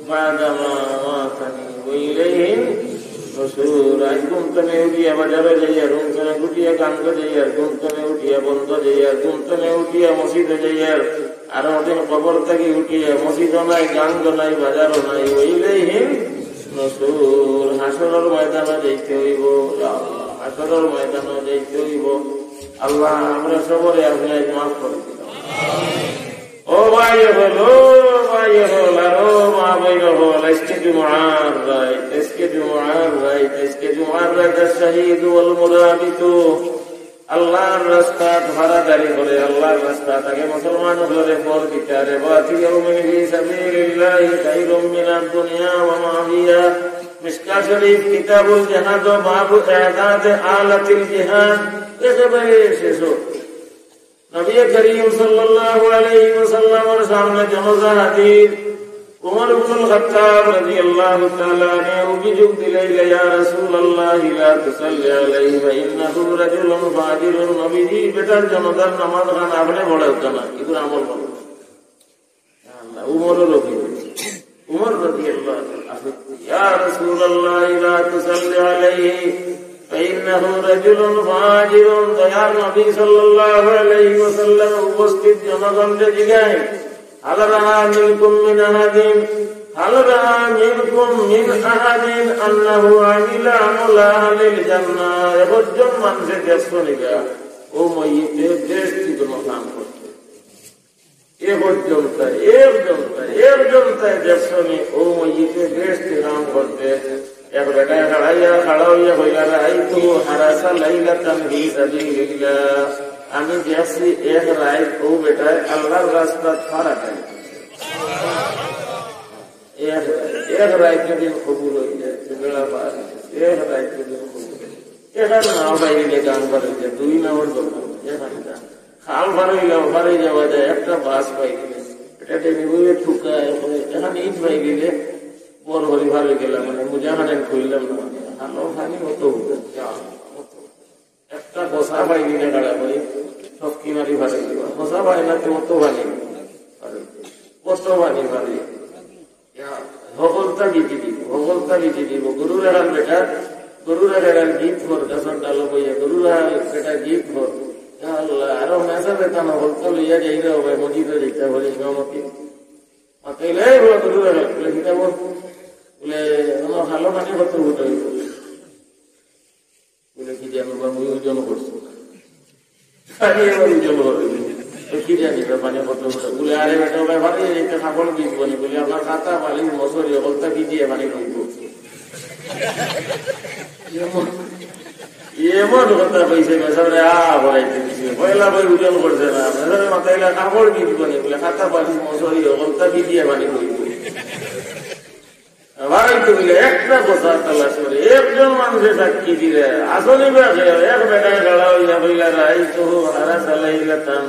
بعد ما أماتنا وإليه النشور। নসুর, আইজ ঘুম তনে উঠিয়া বাজারো যাইয়ার, ঘুম তনে উঠিয়া গাঙ্গো যাইয়ার, ঘুম তনে উঠিয়া বন্দো যাইয়ার, ঘুম তনে উঠিয়া মসজিদো যাইয়ার, আর ওদিন কবর থাকি উঠিয়া মসজিদো নাই, গাঙ্গো নাই, বাজারো নাই, ওইলেই হিন নসুর। হাশরর ময়দানো যাইতে অইবো, ইয়া আল্লাহ, হাশরর ময়দানো যাইতে অইবো। আল্লাহ, আমরা সবরে আপনে আইজ মাফ করি দিন। ও ভাই অকল, ও ভাই অকল, আর ও মা বইন অকল, আইজকে জুমার রাইত, আইজকে জুমার রাইত, আইজকে জুমার রাইত, আশ-শাহিদু ওয়াল মুরাবিতু। আল্লাহর রাস্তাত ফারাদারি করে, আল্লাহর রাস্তাত আগে মুসলমান অকলরে ফর দিতা, রিবাতু ইয়াউমিন ফি সাবিলিল্লাহি খায়রুম মিনাদ দুনিয়া ওয়া মা ফিহা। মিশকাত শরীফ, কিতাবুল জিহাদ, বাবু ইআদাতে আলাতিল জিহাদ, একেবারে শেষো। নবী করিম সাল্লাল্লাহু আলাইহি ওয়াসাল্লামর সামনে জানাজা হাজির। উমর ইবনুল খাত্তাব রাদিয়াল্লাহু তাআলা আনহু অভিযোগ দিলাইলা, "ইয়া রাসূলুল্লাহ, লা তুসাল্লি আলাইহি ফা ইন্নাহু রাজুলুন ফাজিরুন।" নবীজি, বেটার জানাজার নামাজ খান আপনে পড়াইতা না, ইগুর আমল করো। আল্লাহ, উমরর অভিযোগ। উমর রাদিয়াল্লাহু আনহু, "ইয়া রাসূলুল্লাহ, লা তুসাল্লি আলাইহি, ফাইন্নাহু রাজুলুন ফাজিরুন।" দয়ার নবী সাল্লাল্লাহু আলাইহি ওয়াসাল্লাম উপস্থিত জনগণরে জিগাইন, "হাল রাআ মিনকুম মিন আহাদিন, হাল রাআ মিনকুম মিন আহাদিন আন্নাহু আমিলা আমালা আহলিল জান্নাহ?" একজন মানষে দেখছো নি বা, অউ মইয়িতে বেহেশতি কুনু কাম করছে? একজন তাই, একজন তাই, একজন তাই দেখছো নি, অউ মইয়িতে বেহেশতি কাম করছে। এক বেটায় খাড়াইয়া, খাড়া অইয়া কইলা, "রাআইতুহু হারাসা লাইলাতান ফি সাবিলিল্লাহ।" আমি দেখছি এক রাইত অউ বেটায় আল্লাহর রাস্তাত ফারাদারি। এক, এক রাইত যদি কবুল অই যায়, তো বেড়া পার। এক রাইত যদি কবুল অই যায়। এখান না পাইলে গান পার অই যায়, দুই নাম্বার দরকার, এখান গান। খাল পার অইলে, পার অই যাওয়া যায়, একটা বাস পাইলে। এটা টেনে বইয়ে ঠুকা, এখান ইট পাইলে, বড় হরি পার অই গেলাম, মানে, মুজা খান খুললাম না, মানে, হালো খানি অত উঠে, যা, অত। একটা গোসা পাইলি না গাড়া করি, সব কিনারি পার অই দিবা। গোসা পাই না তো অত পানি, অত পানি পারে। ইয়া, হকলতা বিধি দিব, হকলতা বিধি দিব। গরুর এখান বেটা, গরুর এখান গিফট কর, গাছর ডালো বইয়া, গরুর এখান বেটা গিফট কর। ইয়া আল্লাহ, আরো মেসা বেটা না, হকলতা লইয়া যাই রে, হবে, মসজিদে যাইতে হবে, ইমামতি। মাতাইলে, "এই বড় গরুর এখান," বলে, "কিতা বল?" বলে, "আমার ভালো পানি কত উঠে?" বলে, "কি জানি বা, মুই ওজন করছি।" আমি এবার ওজন করে দিই। তো কি জানি বা, পানি কত উঠে? বলে, "আরে বেটা, ব্যাপারে এই তো কাপড় ভিজবো নি।" বলে, "আপনার খাতা, বালিশ, মশারি, হকলতা ভিজিয়ে পানি খাইব।" এমন, এমন কথা কইছে, বেচারে আ বড়াইতে দিছে। পয়লা ভাই ওজন করছে না, বেচারে মাথায় কাপড় ভিজবো নি। বলে, "খাতা, বালিশ, মশারি, হকলতা ভিজিয়ে পানি খাইব।" আবার এই তো বলে একটা কথা তালাশ করে, একজন মানুষে সাক্ষী দিলে, আসলে বা সে এক বেটায় খাড়া অইয়া কইলা, "রাআইতুহু হারাসা লাইলাতান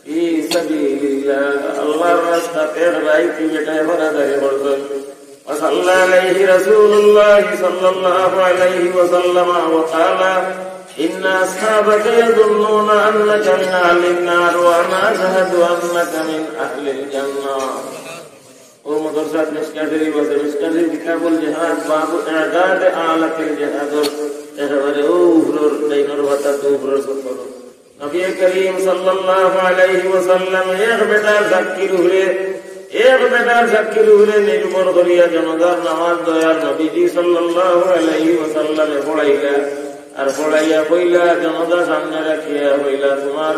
ফি সাবিলিল্লাহ।" আল্লাহর রাস্তাত এক রাইত ই বেটায় ফারাদারি করছে। ওয়া সাল্লা আলাইহি রাসূলুল্লাহ সাল্লাল্লাহু আলাইহি ওয়াসাল্লাম ওয়া ক্বালা, "ইন্না আসহাবাকা ইয়াযুন্নুনা আন্নাকা মিন আহলিন নার ওয়া আনা আশহাদু আন্নাকা মিন আহলিল জান্নাহ।" ও মাদ্রাসাত মিশকাত শরীফ আছে, মিশকাত শরীফ কিতাবুল জিহাদ, বাবু ইআদাতে আলাতিল জিহাদ, একেবারে ও উপরর, ডাইনর পাতা তো উপরর সফর। নবী করিম সাল্লাল্লাহু আলাইহি ওয়াসাল্লাম এক বেটার সাক্ষীর উপরে, এক বেটার সাক্ষীর উপরে নির্ভর করিয়া জানাজার নামাজ দয়ার নবীজি সাল্লাল্লাহু আলাইহি ওয়াসাল্লামে পড়াইলা। আর পড়াইয়া কইলা, জানাজা সামনে রাখিয়া কইলা, "তোমার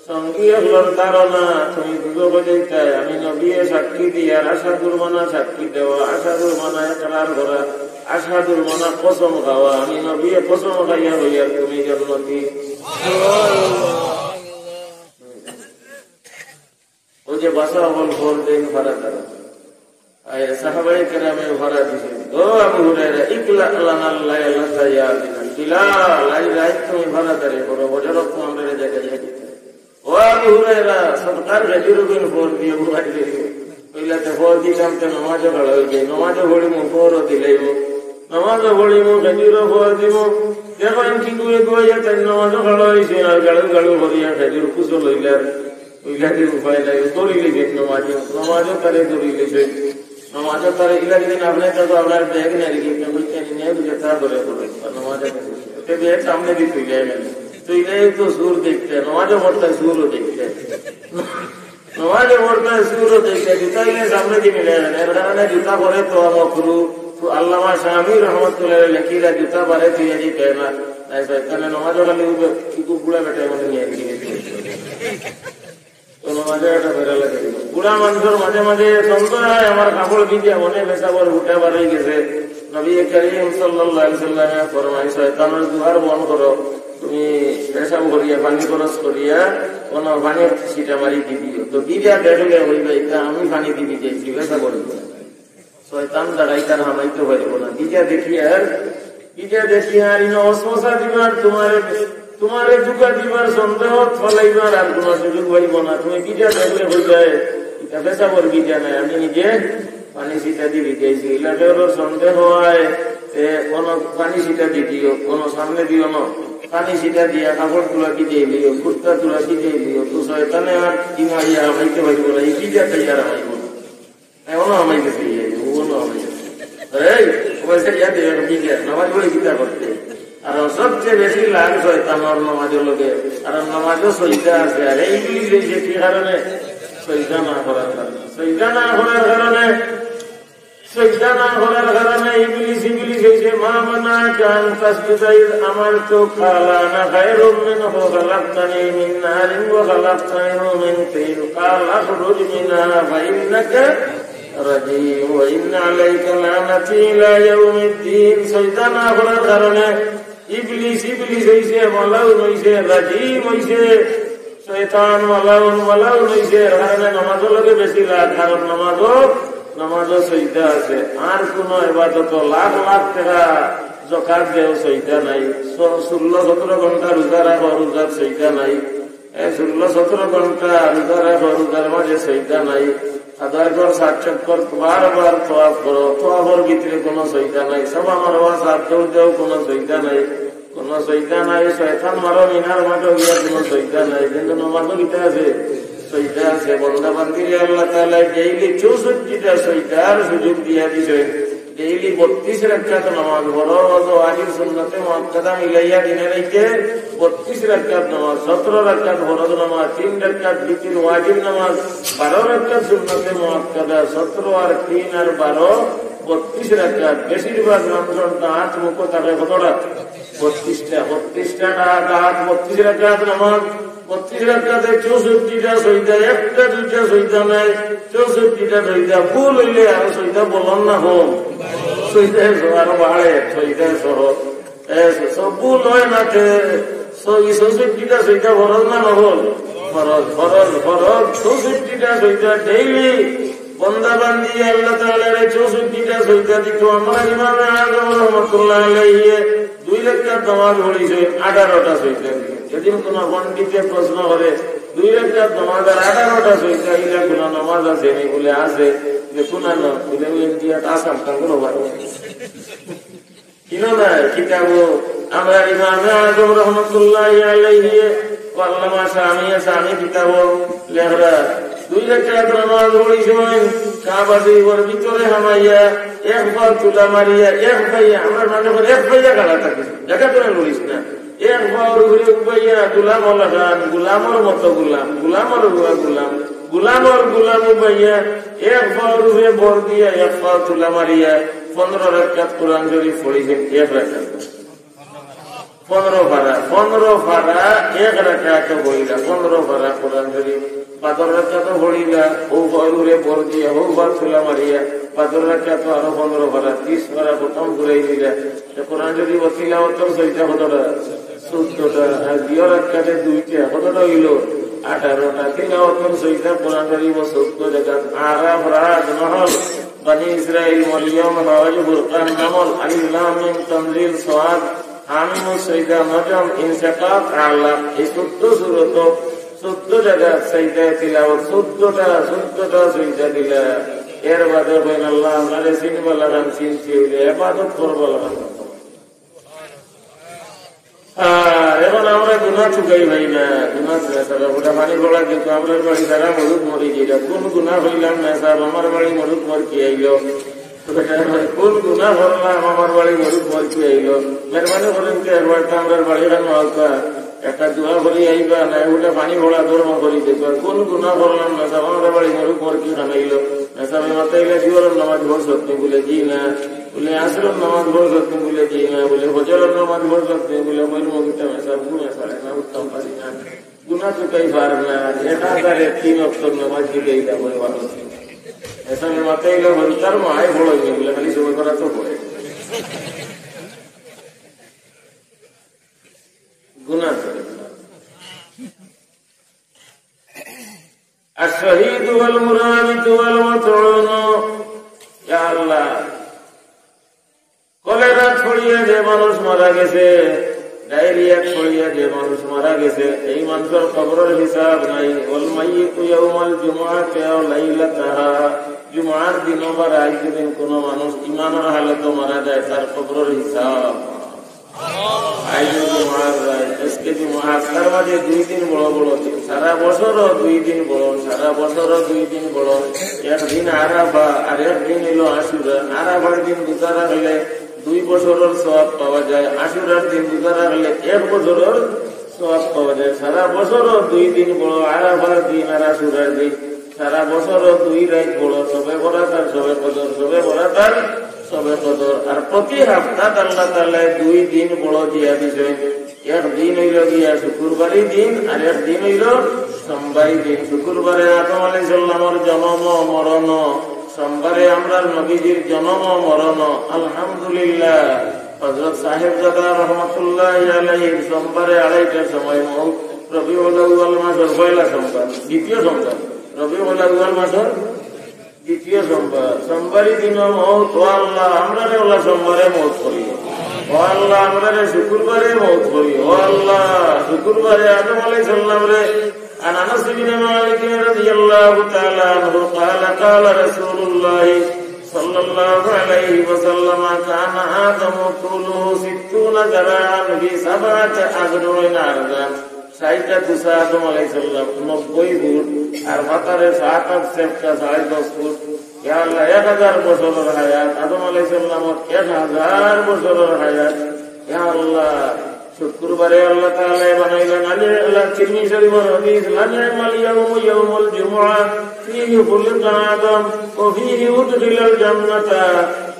সঙ্গী অকলর ধারণা, তুমি দুজখো যাইতায়, আমি নবীয়ে সাক্ষী দিয়ার, আশহাদুর মানা সাক্ষী দেওয়া, আশহাদুর মানা একরার করা, আশহাদুর মানা কসম খাওয়া, আমি নবীয়ে কসম খাইয়া কইয়ার তুমি জন্নতি।" অউ যে বাসা অকল ফর দেইন ফারা তারা। আয় সাহাবায়ে কেরামে ফারা দিছইন, "ও আবু হুরায়রা, ইকলা লানাল লাইলাতা ইয়া বিলাল। বিলাল, আইজ রাইত তুমি ফারাদারি করো, বজর অক্ত আমরারে জাগাইয়া দিতায়।" ও আবু হুরায়রা, সদকার খেজুর গুন ফর দিও, বুঝাই দিও। কইলা, "তে ফর দিতাম, তে নমাজও খাড়া অই যায়, নমাজও পড়িমু, ফরও দিলাইমু, নমাজও পড়িমু, খেজুরও ফর দিমু।" দেখইন কি করে দুয়াইয়া তাই নমাজও খাড়া অইছে, আর গাড়ু গাড়ু করিয়া খেজুর কুচো লইলার। ইলাদিন উপায় নাই, ধরি লিখে নমাজে, নমাজও তারে ধরি লিখে, নমাজও তারে ইলাদিন আপনি তো আপনার ব্যাগ নেই, কিন্তু বুঝছেন না। যেটা করে করে, নমাজে। তবে এর সামনে দি তুই যাই না। তুই যাই তো সুর দেখতে, নমাজে পড়তে সুরও দেখতে। নমাজে পড়তে সুরও দেখতে, জুতা ইলে সামনে দি মিলে না। এর কারণে জুতা পরে তো মকরু। তো আল্লামা শামী রহমতুল্লাহ লেখিরা জুতা পরে তুই যদি কেনা। তাই শয়তানে নমাজও খালি উঠে, কিন্তু বুড়া বেটায় মনে নিয়ে গেছে। তো নমাজে একটা বেড়া লাগে। বুড়া মানুষের মাঝে মাঝে সন্দেহ হয়, আমার কাপড় ভিজে মনে পেশাবর উঠে বার হয়ে গেছে। নবী করিম সাল্লাল্লাহু আলাইহি ওয়াসাল্লামে ফরমাই, "শয়তানের দুয়ার বন্ধ করো, তুমি পেশাব করিয়া, পানি খরচ করিয়া, কোনো পানি ছিটা মারি দিবিও।" তো ভিজা দেখলে হইবে, "এটা আমি পানি দিবি যে, জিজ্ঞাসা করি।" শয়তান দাঁড়াই তার হামাইতে পারবো না। ভিজা দেখি আর, ভিজা দেখি আর ইনো ওয়াসওয়াসা দিবার, তোমারে, তোমারে ধোঁকা দিবার, সন্দেহ ফলাইবার আর কোনো সুযোগ পাইব না। তুমি ভিজা দেখলে হয়ে যায়, এটা পেশাবর ভিজা নাই, আমি নিজে পানি ছিটা দিবি চাইছি। এলাকার সন্দেহ হয়, এ, কোনো পানি ছিটা দিও, কোনো সামনে দিও না, পানি ছিটা দিয়া কাপড় তুলা ভিজাই দিও, কুর্তা তুলা ভিজাই দিও। তো শয়তানে আর কি মারিয়া হামাইতে পারবো না, এই ভিজা তাই আর হামাইব না। এখনো হামাই গেছে, ইয়ে, ওগুলো হামাই গেছে। এই, ও বলছে, "ইয়া দে, আমি গিয়া নামাজ পড়ে কিতা করতে?" আর সবচেয়ে বেশি লাগ শয়তানর নামাজের লগে। আর নামাজও সইদা আছে। আর এই ইবলিস এই যে কি কারণে? সইদা না করার কারণে। সইদা না করার কারণে, সইদা না করার কারণে ইবলিস, ইবলিস এই যে, "মা মানাকা আন তাসজুদা ইয আমারতুকা, ক্বালা আনা খায়রুম মিনহু খালাকতানি মিন নারিন ওয়া খালাকতাহু মিন তিন।" قال اخرج منها فإنك رجيم وإن عليك لعنتي إلى يوم الدين। সইদা না করার কারণে ইবলিস, ইবলিস হইছে, মালাউন হইছে, রাজিম হইছে, শয়তান মালাউন, মালাউন হইছে। এর কারণে নামাজও লগে বেশি লাগ, কারণ নামাজও, নামাজও সইদা আছে। আর কোনো ইবাদত লাখ লাখ টাকা জকাত দেও, সইদা নাই। ষ-, ষোলো সতেরো ঘন্টা রোজা রাখো, রোজার সইদা নাই। এ ষোলো সতেরো ঘন্টা রোজা রাখো, রোজার মাঝে সইদা নাই। আদার ঘর সাত চক্কর বারবার তওয়াফ করো, তওয়াফর ভিতরে কোনো সইদা নাই। সাফা মারওয়া সাত দৌড় দেও, কোনো সইদা নাই, কোনো সইদা নাই। শয়তান মারো মিনার মাঠে গিয়া, কোনো সইদা নাই। কিন্তু নামাজও কিতা আছে? সইদা আছে। বন্দা বান্দিরে আল্লাহ তাআলা ডেইলি চৌষট্টিটা সইদার সুযোগ দিয়া দিছে। ডেইলি বত্রিশ রাকাত নামাজ, ফরজ ও ওয়াজিব সুন্নতে মুআক্কাদা মিলাইয়া দিনে রাইতে বত্রিশ রাকাত নামাজ, সতেরো রাকাত ফরজ নামাজ, তিন রাকাত বিতির ওয়াজিব নামাজ, বারো রাকাত সুন্নতে মুআক্কাদা, সতেরো আর তিন আর বারো, বত্রিশ রাকাত। বেশিরভাগ মানুষের দাঁত মুখো থাকে কতটা? বত্রিশটা। বত্রিশটা দাঁত, বত্রিশ রাকাত নামাজ। বত্রিশ রাকাতে চৌষট্টিটা সইদা, একটা দুইটা সইদা নাই, চৌষট্টিটা সইদা। ভুল হইলে আর সইদা বলন না হোক, সইদা আরো বাড়ে, সইদা সহ। এ, সব ভুল হয় না তে, সই-, চৌষট্টিটা সইদা ফরজ না নফল? ফরজ, ফরজ, ফরজ। চৌষট্টিটা সইদা ডেইলি বন্দা বান্দি আল্লাহ তাআলারে চৌষট্টিটা সইদা দিত। আমার ইমামে আজম রহমতুল্লাহ আলাইহি দুই রাকাত নামাজ পড়িছে, আঠারোটা সইদা দিছে। যদি কোনো পণ্ডিতে প্রশ্ন করে, "দুই রাকাত নামাজ আর আঠারোটা সইদা, ইলা কোনো নামাজ আছে নি?" বলে, "আছে।" যে, "কোন নামাজ?" বলে, "ওই ইন্ডিয়াত আসাম, তার কোনো বারো।" কিনো না, কিতাবো আমরা ইমামে আজম রহমতুল্লাহ আলাইহি ও আল্লামা শামী, শামী কিতাবো লেখরা দুই রাকাত নামাজ পড়িছইন, কাবা শরীফর ভিতরে হামাইয়া, এক পাও তুলা মারিয়া, এক পাইয়া, আমরা মানে করে এক পাইয়া খাড়া থাকি, জাগা তো লড়িস না। এক পাওর উপরে উবাইয়া, গুলাম অলাখান, গুলামর মতো গুলাম, গুলামর উপরে গুলাম, গুলামর গুলাম উবাইয়া, এক পাওর উপরে ভর দিয়া, এক পাও তুলা মারিয়া, পনেরো রাকাত কোরআন শরীফ পড়িছইন, এক রাকাত। পনেরো পারা, পনেরো পারা এক রাকাত পড়িলা, পনেরো পারা কোরআন শরীফ, বাদর রাকাত পড়িলা, ও পাওর উপরে ভর দিয়া, ও পাও তুলা মারিয়া, বাদর রাকাত আরো পনেরো পারা, ত্রিশ পারা খতম করাই দিলা। তো কোরআন শরীফ তিলাওয়াতর সইদা কতটা? চৌদ্দটা। আর দুই রাকাতে দুইটা, কতটা হইল? আঠারোটা। তিলাওয়াতর সইদা কোরআন শরীফ চৌদ্দ জায়গা। আরাফ, রাদ, নাহল, বানি ইসরাইল, মরিয়ম, হজ, ফুরকান, নামল, আলিফ, লাম, মিম, তানজিল, সাদ, হামিম, সইদা, নজম, ইনশিকাক, আলাক। এই চৌদ্দ সূরত, চৌদ্দ জায়গা সইদা তিলাওয়াত, চৌদ্দটা, চৌদ্দটা সইদা দিলা। এর বাদে কইন, "আল্লাহ, আমরারে চিনবা লাখান চিনছি, অইলে ইবাদত করবা লাখান।" আর এখন আমরা গুনা চুকাই ভাই না, গুনা চুকাই তারা ওটা পানি পড়া কিন্তু আমরার বাড়ি তারা মরুক মরি গেল। কোন গুনা হইলাম না সাহেব, আমার বাড়ি মরুক মর কি আইল? কোন গুনাহ করলাম, আমার বাড়ি গরু মরকি আইলো? মেহরবানি করি একবার তো আমরার বাড়ি খান মাওকা একটা দোয়া করি আইবা, না ওটা পানি ভরা ধর্ম করি দেখবা। কোন গুনাহ করলাম না, সব আমরার বাড়ি গরু মরকি খান আইলো। না সবে মাতাইলা জোহরর নামাজ পড়ছত নি? বলে, "জি না।" বলে, "আসরর নামাজ পড়ছত নি?" বলে, "জি না।" বলে, "ফজরর নামাজ পড়ছত নি?" বলে, "কইল মগিতা মেসাব ঘুমে পারে না, উঠতাম পারি না।" গুনা চুকাই পার না, এক হাজারে তিন অক্তর নামাজ দিলে এটা করে মানুষ। এসাবে মাথায় হইল, হল তার মায় বড় হয়ে বলে, খালি সময় করা তো পড়ে। গুনা করে। আর শহীদ ওয়াল মুরাবিত ওয়াল মাতউন, ইয়া আল্লাহ, কলেরাত পড়িয়া যে মানুষ মারা গেছে, ডায়রিয়াত পড়িয়া যে মানুষ মারা গেছে, এই মানুষর কবরর হিসাব নাই। ওয়াল মাইয়িতু ইয়াউমাল জুমআতি আও লাইলাতাহা, জুমার দিন বা রাইত যদি কোনো মানুষ ইমানর হালতো মারা যায়, তার কবরর হিসাব। আইজ জুমার রাইত, আজকে জুমা, হাপ্তার মাঝে দুই দিন বড় বড় দিন, সারা বছরও দুই দিন বড়, সারা বছরও দুই দিন বড়। একদিন আরাফা আর একদিন হইল আশুরা। আরাফার দিন রোজা রাখলে দুই বছরর সওয়াব পাওয়া যায়। আশুরার দিন রোজা রাখলে এক বছরর সওয়াব পাওয়া যায়। সারা বছরও দুই দিন বড়, আরাফার দিন আর আশুরার দিন। সারা বছরও দুই রাইত বড়, শবে বরাত আর শবে কদর, শবে বরাত আর শবে কদর। আর প্রতি হাপ্তাত আল্লাহ তাআলায় দুই দিন বড় দিয়া দিছইন। এক দিন হইল গিয়া শুক্রবারই দিন, আর এক দিন হইল সোমবারই দিন। শুক্রবারে আদম আলাইহিস সালামর জন্ম মরণ, সোমবারে আমরার নবীজির জন্ম মরণ। আলহামদুলিল্লাহ। হযরত সাহেবজাদা রহমতুল্লাহ আলাইহির সোমবারে আড়াইটার সময় মউত। রবিউল আউয়াল মাসর পয়লা সোমবার, দ্বিতীয় সোমবার, রবিউল আউয়াল মাসর দ্বিতীয় সোমবার, সোমবারই দিন মউত। ও আল্লাহ, আমরারে ওলা সোমবারে মউত করিও। ও আল্লাহ, আমরারে শুক্রবারে মউত করিও। ও আল্লাহ, শুক্রবারে আদম আলাইহিস সালামরে। عن أنس بن مالك رضي الله تعالى عنه قال قال رسول الله صلى الله عليه وسلم كان آدم طوله ستون ذراعا في سبعة أذرع عرضا। ষাইটটা দুসা আদম আলাইহিস সালাম, নব্বই ফুট, আর মাথারে সাত আট সেপ্টা, সাড়ে দশ ফুট। ইয়া আল্লাহ, এক হাজার বছরর হায়াত, আদম আলাইহিস সালামর এক হাজার বছরর হায়াত। ইয়া আল্লাহ, শুক্রবারে আল্লাহ তাআলায় বানাইলেন। আলী আল্লাহ তিরমিজি শরীফর হাদিস, لنعم اليوم يوم الجمعة فيه خلق آدم وفيه أدخل الجنة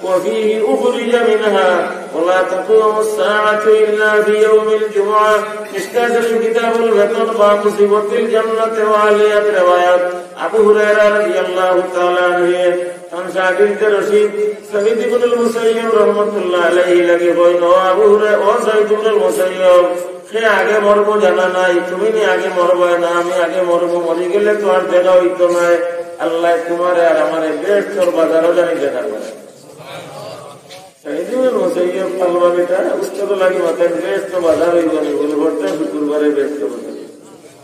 وفيه أخرج منها ولا تقوم الساعة إلا في يوم الجمعة। মিশকাত শরীফ কিতাবুল ফিতন বাবু সিফাতিল জান্নাতি ওয়া আলিয়াত রেওয়ায়াত। আবু হুরায়রা রাদিয়াল্লাহু তাআলা আনহু তান শাগির্দে রশিদ সাঈদ ইবনুল মুসাইয়্যিব রহমাতুল্লাহ আলাইহি লাগি কইন, "ও আবু হুরায়রা, ও সাঈদ ইবনুল মুসাইয়্যিব, কে আগে মরবো জানা নাই, তুমি নি আগে মরবায় না আমি আগে মরবো, মরি গেলে তো আর দেখা অইতো নায়, আল্লায় তুমারে আর আমারে বেহেশতর বাজারো জানি দেখা করে।" সাঈদ ইবনুল মুসাইয়্যিব পাগলা বেটা, উস্তাদ লাগি মাতের, বেহেশত বাজার অইবো নি, বলে, "বর্তমান শুক্রবারে বেহেশত বাজার।"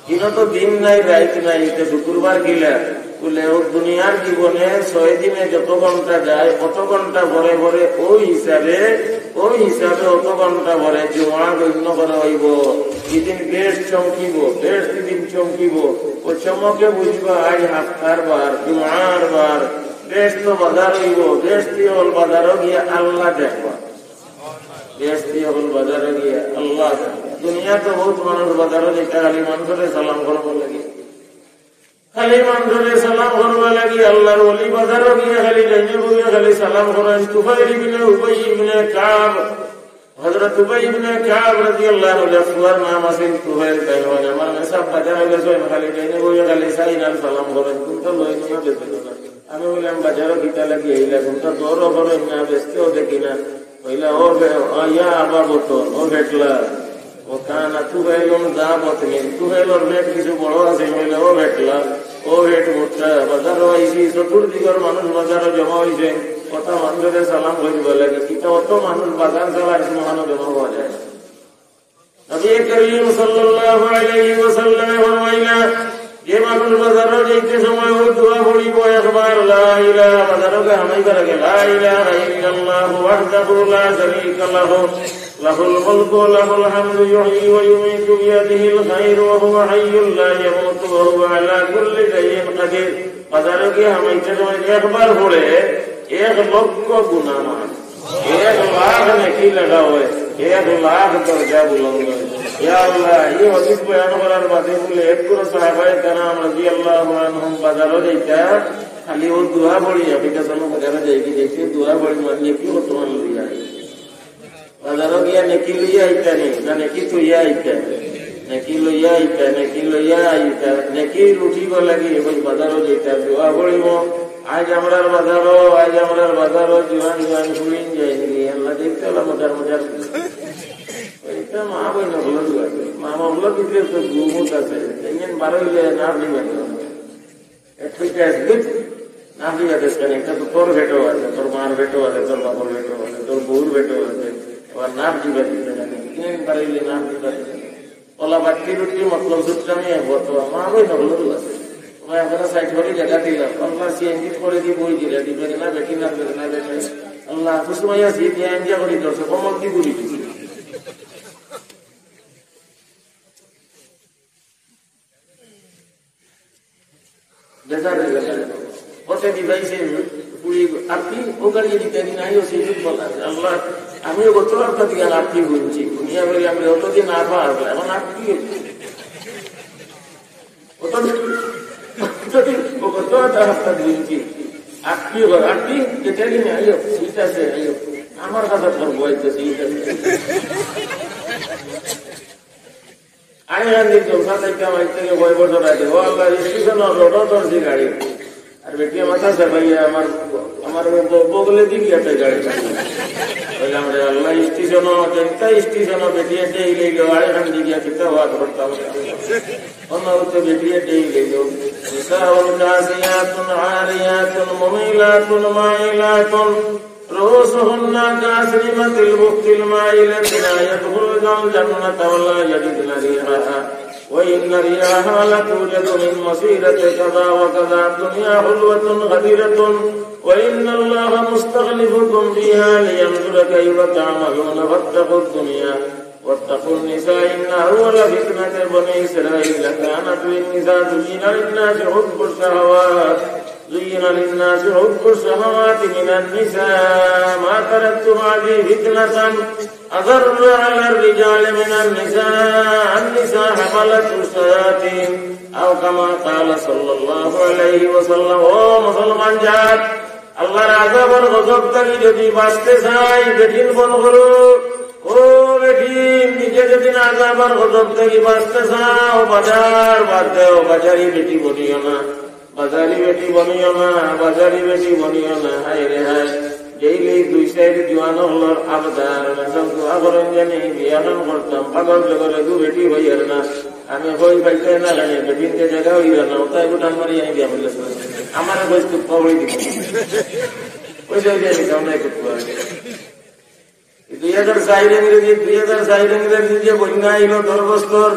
ইনো তো দিন নাই, রাইত নাই, ইতে শুক্রবার কিলা? বলে, ও দুনিয়ার জীবনে ছয় দিনে যত ঘন্টা যায়, অত ঘন্টা ভরে ভরে ওই হিসাবে, ওই হিসাবে অত ঘন্টা ভরে জুমা গণ্য করা অইবো। ইদিন বেহেশত চমকিবো, বেহেশত ইদিন চমকিবো। ও চমকে বুঝবা, আইজ হাপ্তার বার, জুমার বার, বেহেশত বাজার অইবো, বেহেশতি অকল বাজারো গিয়া আল্লাহ দেখবা। বেহেশতি অকল বাজারো গিয়া আল্লাহ। দুনিয়াত তো বউত মানুষ বাজারো যাইতা খালি মানষরে সালাম করবার লাগি, খালি মানষরে সালাম করবার লাগি। আল্লাহর ওলি বাজারো গিয়া খালি ডাইনে বাউয়ে খালি সালাম করইন। তুফাইল ইবনে উবাই ইবনে কাব, হযরত উবাই ইবনে কাব রাদিয়াল্লাহু আনহু, তার ফুয়ার নাম আছিল তুফাইল। তাইন কইন, আমার মেসাব বাজারো গেছইন, খালি ডাইনে বাউয়ে খালি চাইন আর সালাম করইন, কুন্তা লইন না, বেচইন না। আমি কইলাম, বাজারো কিতা লাগি আইলা? কুন্তা দরও করইন না, বেচতেও দেখি না। কইলা, ও বে-, ও ইয়া আবা বতন, ও বেটলা, ও কানা তুফাইলুন যা বতনিন, তুফাইলর পেট কিছু বড় আছিল। কইলা, ও বেটলা, ও পেট মোটা, বাজারো আইছি, চতুর্দিকর মানুষ বাজারো জমা অইছে, কথা মানষরে সালাম করিবার লাগি, কিতা অত মানুষ বাজার ছাড়া আর কুনু জমা পাওয়া যায় না। নবী করিম সাল্লাল্লাহু আলাইহি ওয়াসাল্লামে ফরমাইলা, যে মানুষ বাজারো যাইতে সময় ও দোয়া পড়িবো একবার, লা ইলাহা, বাজারো গিয়া হামাইবার আগে, লা ইলাহা ইল্লাল্লাহু ওয়াহদাহু লা শারীকা লাহু, লাহুল মুলকু ওয়া লাহুল হামদু, ইউহয়ী ওয়া ইউমীতু বিয়াদিহিল খায়রু ওয়া হুয়া হাইয়্যুন লা ইয়ামুতু ওয়া হুয়া আলা কুল্লি শাইইন কাদির। বাজারো গিয়া হামাইতে সময় একবার পড়ে, এক লক্ষ গুনাহ মাফ, এক লাখ নেকি লেখা অয়, এক লাখ দরজা বুলন্দ অয়। ইয়া আল্লাহ, এই হাদিস বয়ান করার বাদে বুলে এক করে সাহাবায়ে কেরাম রাদিয়াল্লাহু আনহুম বাজারো যাইতা, খালি অউ দোয়া পড়িয়া, বিকাশ বাজারো যাই কি দেখি দোয়া পড়ি, মানে নেকি কত মান লইয়া। বাজারো গিয়া নেকি লইয়া আইতা নি, না নেকি থইয়া আইতা? নেকি লইয়া আইতা, নেকি লইয়া আইতা, নেকি লুটিবার লাগি এখন বাজারো যাইতা, দোয়া পড়িব। আইজ আমরার বাজারো, আইজ আমরার বাজারো জুয়ান জুয়ান ফুড়িন যাইন গি, আল্লাহ দেখতে অলা মজার মজার। ইটা মা বইন অকলর দোয়া। মা বাবা অকলর ভিতরে তো গুমুত আছে, এমন বারো অইলে না আপনি বারো। এর থেকে একদিন নাফি বাদে কেন? এটা তো তোর পেটো আছে, তোর মার পেটো আছে, তোর বাবার পেটো আছে, তোর বউর পেটো আছে, আবার নাফি বাদে কেন? তিন বারে অইলে নাফি বাদে। ওলা বাট্টি রুটি মতলব দুধ আমি এক বর্তমান মা বই নগলু আছে। তোমার এখন সাইড করে জায়গা দিলাম, আপনার সিএনজি করে দিয়ে বই দিলে, দিবে না, বেটি না, বেটি না, বেটি। আল্লাহ, তো সময় আছে, দিয়ে আমি যা করি, দর্শক, কমল কি বলি দিবি? বেজার অই গেল। ওতে দিবাইছে পুরি, আপনি ও গাড়ি দিতে দিন, আইও সেই দিন বলা, আল্লাহ, আমি ও গত রাস্তা দিয়ে আপনি বলছি, দুনিয়া বলি আমি অতদিন না পাওয়া যায়, এখন আপনি অতদিন, অতদিন ও গত রাস্তা বলছি, আপনি বল, আপনি যেটা দিন আইও, ঠিক আছে, আইও, আমার কথা ধরবো, এই তো ঠিক আছে। আরে, আমি জলসা দেখতাম, আজ থেকে কয় বছর আগে, ও আল্লাহ, স্টেশন রোডও ধরছি গাড়ি। আর বেটিয়ে মাথা চাপাইয়া আমার, আমার ব-, বগলে দিকে একটা গাড়ি। বললাম, "রে আল্লাহ, স্টেশন, যেটা স্টেশন বেটিয়ে ডেই লইল, আরে খান দিকে কিতা হওয়া ধরতাম।" অন্য হচ্ছে বেটিয়ে ডেই লইল। نساء كاسيات عاريات مميلات مائلات رؤوسهن كأسنمة البخت المائلة لا يدخلن الجنة ولا يجدن ريحها وإن ريحها لتوجد من مسيرة كذا وكذا الدنيا حلوة خضرة وإن الله مستخلفكم فيها لينظر كيف تعملون فاتقوا الدنيا واتقوا النساء إن أول فتنة بني إسرائيل كانت في النساء زين للناس حب الشهوات زين للناس حب الشهوات من النساء ما تركت بعدي فتنة أضر على الرجال من النساء النساء حملة الشياطين أو كما قال صلى الله عليه وسلم। ও মুসলমান জাত, আল্লাহর আযাব আর গজব থাকি যদি বাঁচতে চাই, বেটিন বন করো। ও বেটিন, নিজে যদি আযাব আর গজব থাকি বাঁচতে চাও, বাজার বাদ দেও, বাজারি বেটি বনিও না। বাজারি বেটি বনিও না, বাজারি বেটি বনিও না, হায় রে হায়। ডেইলি দুই সাইড জুয়ান অকলর আবদার, মেসাব দোয়া করইন জানি, বিয়া খান করতাম, পাগল জগরে দু বেটি হইয়ার না। আমি কই পাইতে না জানি, বেটিনতে জায়গা হইল না, ওটাই উঠান মারি আমি বিয়া করলে আমার বয়স খুব কম হয়ে দিবে। ওই যে ওই যে আমি কামড়াই করতে পারি। দুই হাজার চাইর ইংরেজি, দুই হাজার চাইর ইংরেজি যে বন্যা আইল দশ বছর,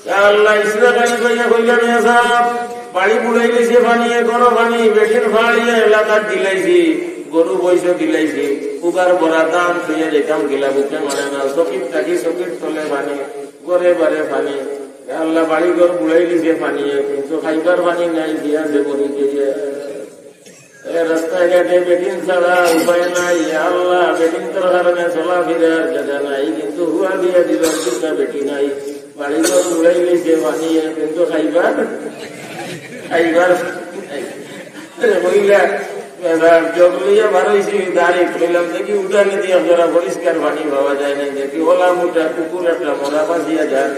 ইয়া আল্লাহ, ইসরাফিল ভাইয়া কইলা, "মেসাব, বাড়ি বুড়াই দিছে পানিয়ে, ঘরো পানি, বেটিন ফাড়িয়া এলাকাত দিলাইছি, গরু বইস দিলাইছি, উগার বড়া দাম থইয়া যেতাম গিলা বুকে মানে না, চকিত থাকি চকিত তলে পানি, ঘরে বারে পানি। ইয়া আল্লাহ, বাড়ি ঘর বুড়াই দিছে পানিয়ে, কিন্তু খাইবার পানি নাই, দিয়া যে মরি গিয়ে।" এ রাস্তাঘাটে বেটিন ছাড়া উপায় নাই, ইয়া আল্লাহ, বেটিনতর কারণে চলাফিরার জাগা নাই, কিন্তু হুয়া দিয়া দিবার দুটা বেটি নাই, বাড়ি ঘর উড়াই লইছে পানিয়ে, কিন্তু খাইবার, খাইবার নাই। এ মহিলা, এবার জগ লইয়া বার হইছি, দাঁড়ি কইলাম, দেখি উঠানে দিয়া জরা পরিষ্কার পানি পাওয়া যায় না, দেখি ওলা মুটা কুকুর একটা মরা বাঁচিয়া যায়।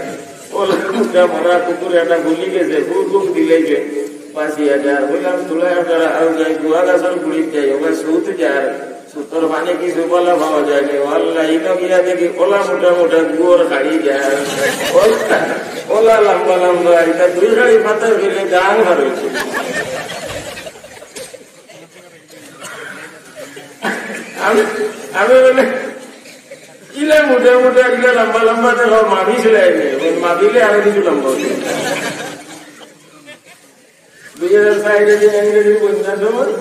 ওলা মুটা মরা কুকুর একটা গুলি গেছে, হুক হুক দিলেই যে পাঁচ হাজার। বললাম, "তুলা আপনারা আরো যাই, গুয়া গাছর গুড়িত যাই, ওখানে সুত যার, সুতর পানি কিছু বলা পাওয়া যায় না।" ও আল্লাহ, ইনো গিয়া দেখি ওলা মুটা মুটা গুয়র খাড়ি যার। ওলা, ওলা লম্বা লম্বা, এটা দুই খাড়ি পাতা ফেলে গাং হারইছে। আমি, আমি বলে, "ইলা মোটা মোটা, ইলা লম্বা লম্বা, দেখো, মামি ছিল এনে, ওই মামিলে আরো কিছু লম্বা হতো।" দুই হাজার চাইরে যে ইংরেজির বন্যার সময়,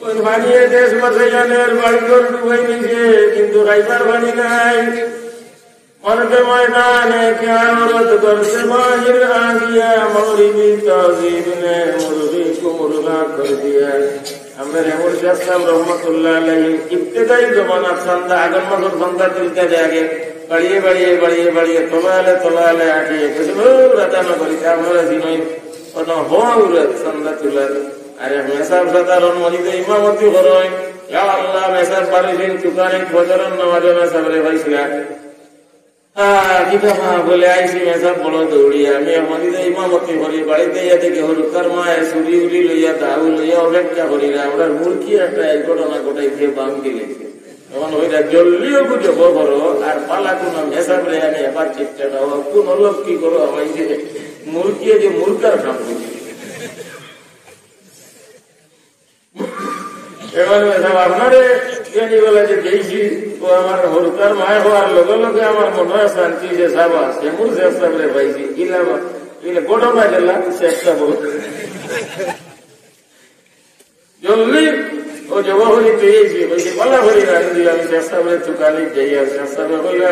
ওই পানিয়ে দেশ বাঁচাইয়া নেয়, বাড়ি ঘর ডুবাই নিছে, কিন্তু খাইবার পানি নাই। مرد میدان کیا عورت گھر سے باہر آ گیا، مغربی تہذیب نے مرغی کو مرغا کر دیا۔ আমরা রেমুর শেখ সাহেব রহমতুল্লাহ আলাইহি ইবতেদায়ী জমানার চান্দা, আগের মাসের চান্দা তুলতে দেয় আগে, বাড়িয়ে বাড়িয়ে, বাড়িয়ে বাড়িয়ে, তলালে তলালে আটিয়ে গেছে, ও রাজা না করি, আপনারা জিনই, ওটা হওয়া উরে চান্দা তুলার। আরে মেসাব সাধারণ মসজিদে ইমামতি করই, ইয়া আল্লাহ, মেসাব বারো দিন তুকানি ফজরের নামাজে মেসাব রে পাইছিলা। আহ, কিতা মা বলে আইছি, মেসাব বড় দৌড়িয়া। আমি এখন যে ইমামতি করি, বাড়িতে ইয়া দেখি হুরুতার মায়ে ছুরি উরি লইয়া, দাউ লইয়া অপেক্ষা করিরা। আমরা মুরগি একটা এই ঘটনা ঘটাইছে, বাম দিলে। তখন ওইটা জলদিও বুঝে বড়, আর পালা কোনো মেসাব রে, আমি এবার চিৎকার, কোন লোক কি করো, আমার যে মুরগি যে মুরগার কাম করছে। এবার মেসাব আপনারে কেন বলে যে দেখছি, ও আমার হুরুতার মায় হওয়ার লগে লগে আমার মনে হয় শান্তি যে সাবা, সে মুর শেখ সাহেবরে পাইছি। ইলা বা-, ইলা ঘটনা গেলা, শেখ সাহেব বলে। জলদি ও জবা হলি পেয়েছি, বলছি, "পালা হলি না, যদি আমি শেখ সাহেবরে তুকানি যাই।" আর শেখ সাহেব কইলা,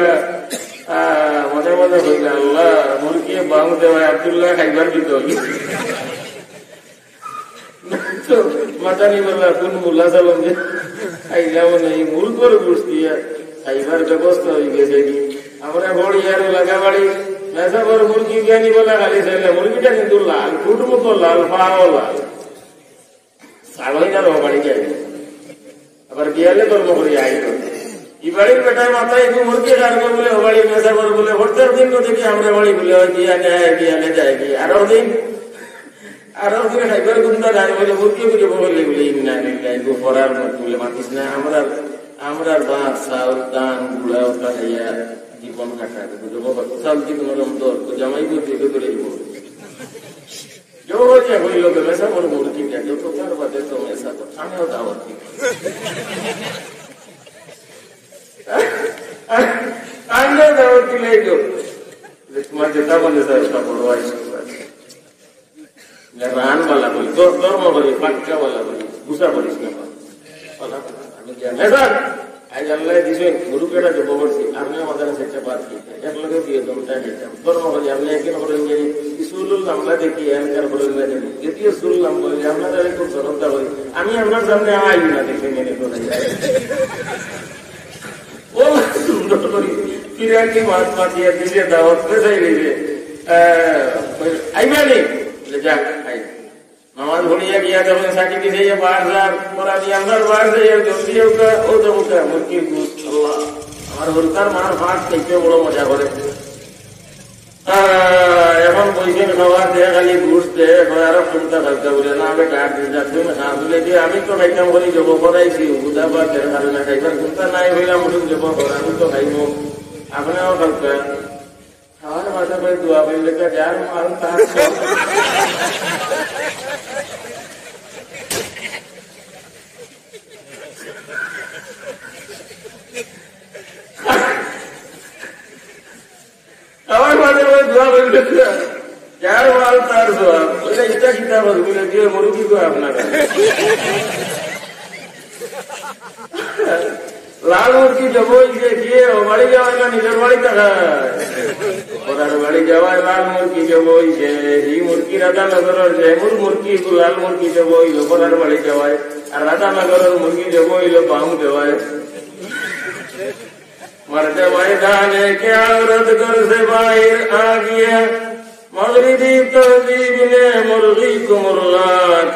আহ, মনে মনে কইলা, "আল্লাহ, মুরগি বাং দেওয়ায় আব্দুল্লাহ খাইবার দিত।" তো মাদানি বললা, কোন মুলা সালাম দে? আইলা মানে এই মুরগর গোশ দিয়া খাইবার ব্যবস্থা হয়ে গেছে কি? আমরা বড়ি আর লাগা বাড়ি, মেসাবর মুরগি বিয়ানি বলা খালি চাইলে, মুরগিটা কিন্তু লাল, ফুট মতো লাল, ফাও লাল। সাড়ে না রো বাড়ি যায়। আবার বিয়ালে ধর্ম করি আইল। ই বাড়ির বেটায় মাথায় একটু মুরগি রাখবে বলে, ও বাড়ির মেসাবর বলে, প্রত্যেক দিন তো দেখি আমরা বাড়ি বলে, ওই বিয়ালে আয়, বিয়ালে যায় কি? আরো দিন, আরো দিন খাইবার গুন্দা নাই বলে, মুরগি বুঝে বলে, বলে, "ইন্না লিল্লাহি", গো ফরার মুখ বলে, মাতিস না। আমরা, আমরা ভাত, চাউল, ধান, গুড়া, ওটা খাইয়া জীবন কাটাবে। বুঝে বাবা, চাউল জীবন নরম দর, তো জামাই বুঝে, এগুলো করে জীবন। জোরে হইল গো, মেসাবর মুরগিটা, যত তার বাদে তো মেসাবর, আমিও দাওয়াত দিই। আমিও দাওয়াত দিলে এই তো। যে তোমার যেটা মনে চায়, ওটা বড় হয়, শুরু হয়। রান বালা করি, ধ-, ধর্ম করি, পাক্কা বালা করি, গুছা করিস না, বাবা। বালা করি। আমি জানি, মেসাব, আজ আল্লাহ দিছে, গরু কেটা জব করছি, আপনি আমাদের সেটা বাদ দিতে, এক লগে দিয়ে দমটা নিতাম। ধর্ম করি, আপনি একদিন করেন যে, ইসুলুল আমরা দেখি, এনকার করেন না দেখি। যদিও শুনলাম বলি, আপনারা একটু শ্রদ্ধা করি। আমি আপনার সামনে আই না, দেখে মেনে করে। ও সুন্দর করি, ফিরাকি মাত মাতিয়া দিছে, দাওয়াত পেছাই দিছে। আহ, আইবা নি? বলে, "যাক, আই।" নামাজ পড়িয়া গিয়া যখন সাক্ষী দিছে, "ইয়ে বার যার, পর আমি আপনার বার যাই, আর জলদি হোক, ও তো হোক, মুরগির গোশত।" আল্লাহ, আমার হুরুতার মার ভাত খাইতে বড় মজা করে। আহ, এখন বইছেন খাওয়া দে, খালি গোশত দে, এখন আরো কোনটা খাইতে বলে, "না, বেটা, আর দিন যা, তুমি খা।" বলে, "যে আমি তো খাইতাম বলি, জব করাইছি, উদা বা তেরে খাবে না, খাইবার কোনটা নাই, হইলাম বলি, জব কর, আমি তো খাইব, আপনিও খাইতে।" আমার মাঝে ভাই দোয়া বললে, "যার মাল তার সব।" আমার মাঝে ভাই দোয়া বললে, "যার মাল তার সব।" ওইটা ইচ্ছা কিতা বলবি না, যে মুরগি তো আপনার। লাল মুরগি জব অইছে, গিয়ে ও বাড়ি যাওয়ায় না নিজের বাড়ি থাকায়? পরার বাড়ি যাওয়ায় লাল মুরগি জব অইছে। এই মুরগি রাধানগরর যে মুর মুরগি, লাল মুরগি জব অইল পরার বাড়ি যাওয়ায়, আর রাধানগরর মুরগি জব অইল বাম দেওয়ায়। مرد میدان کے عورت گھر سے باہر آ گیا، مغربی تہذیب نے مرغی کو مرغا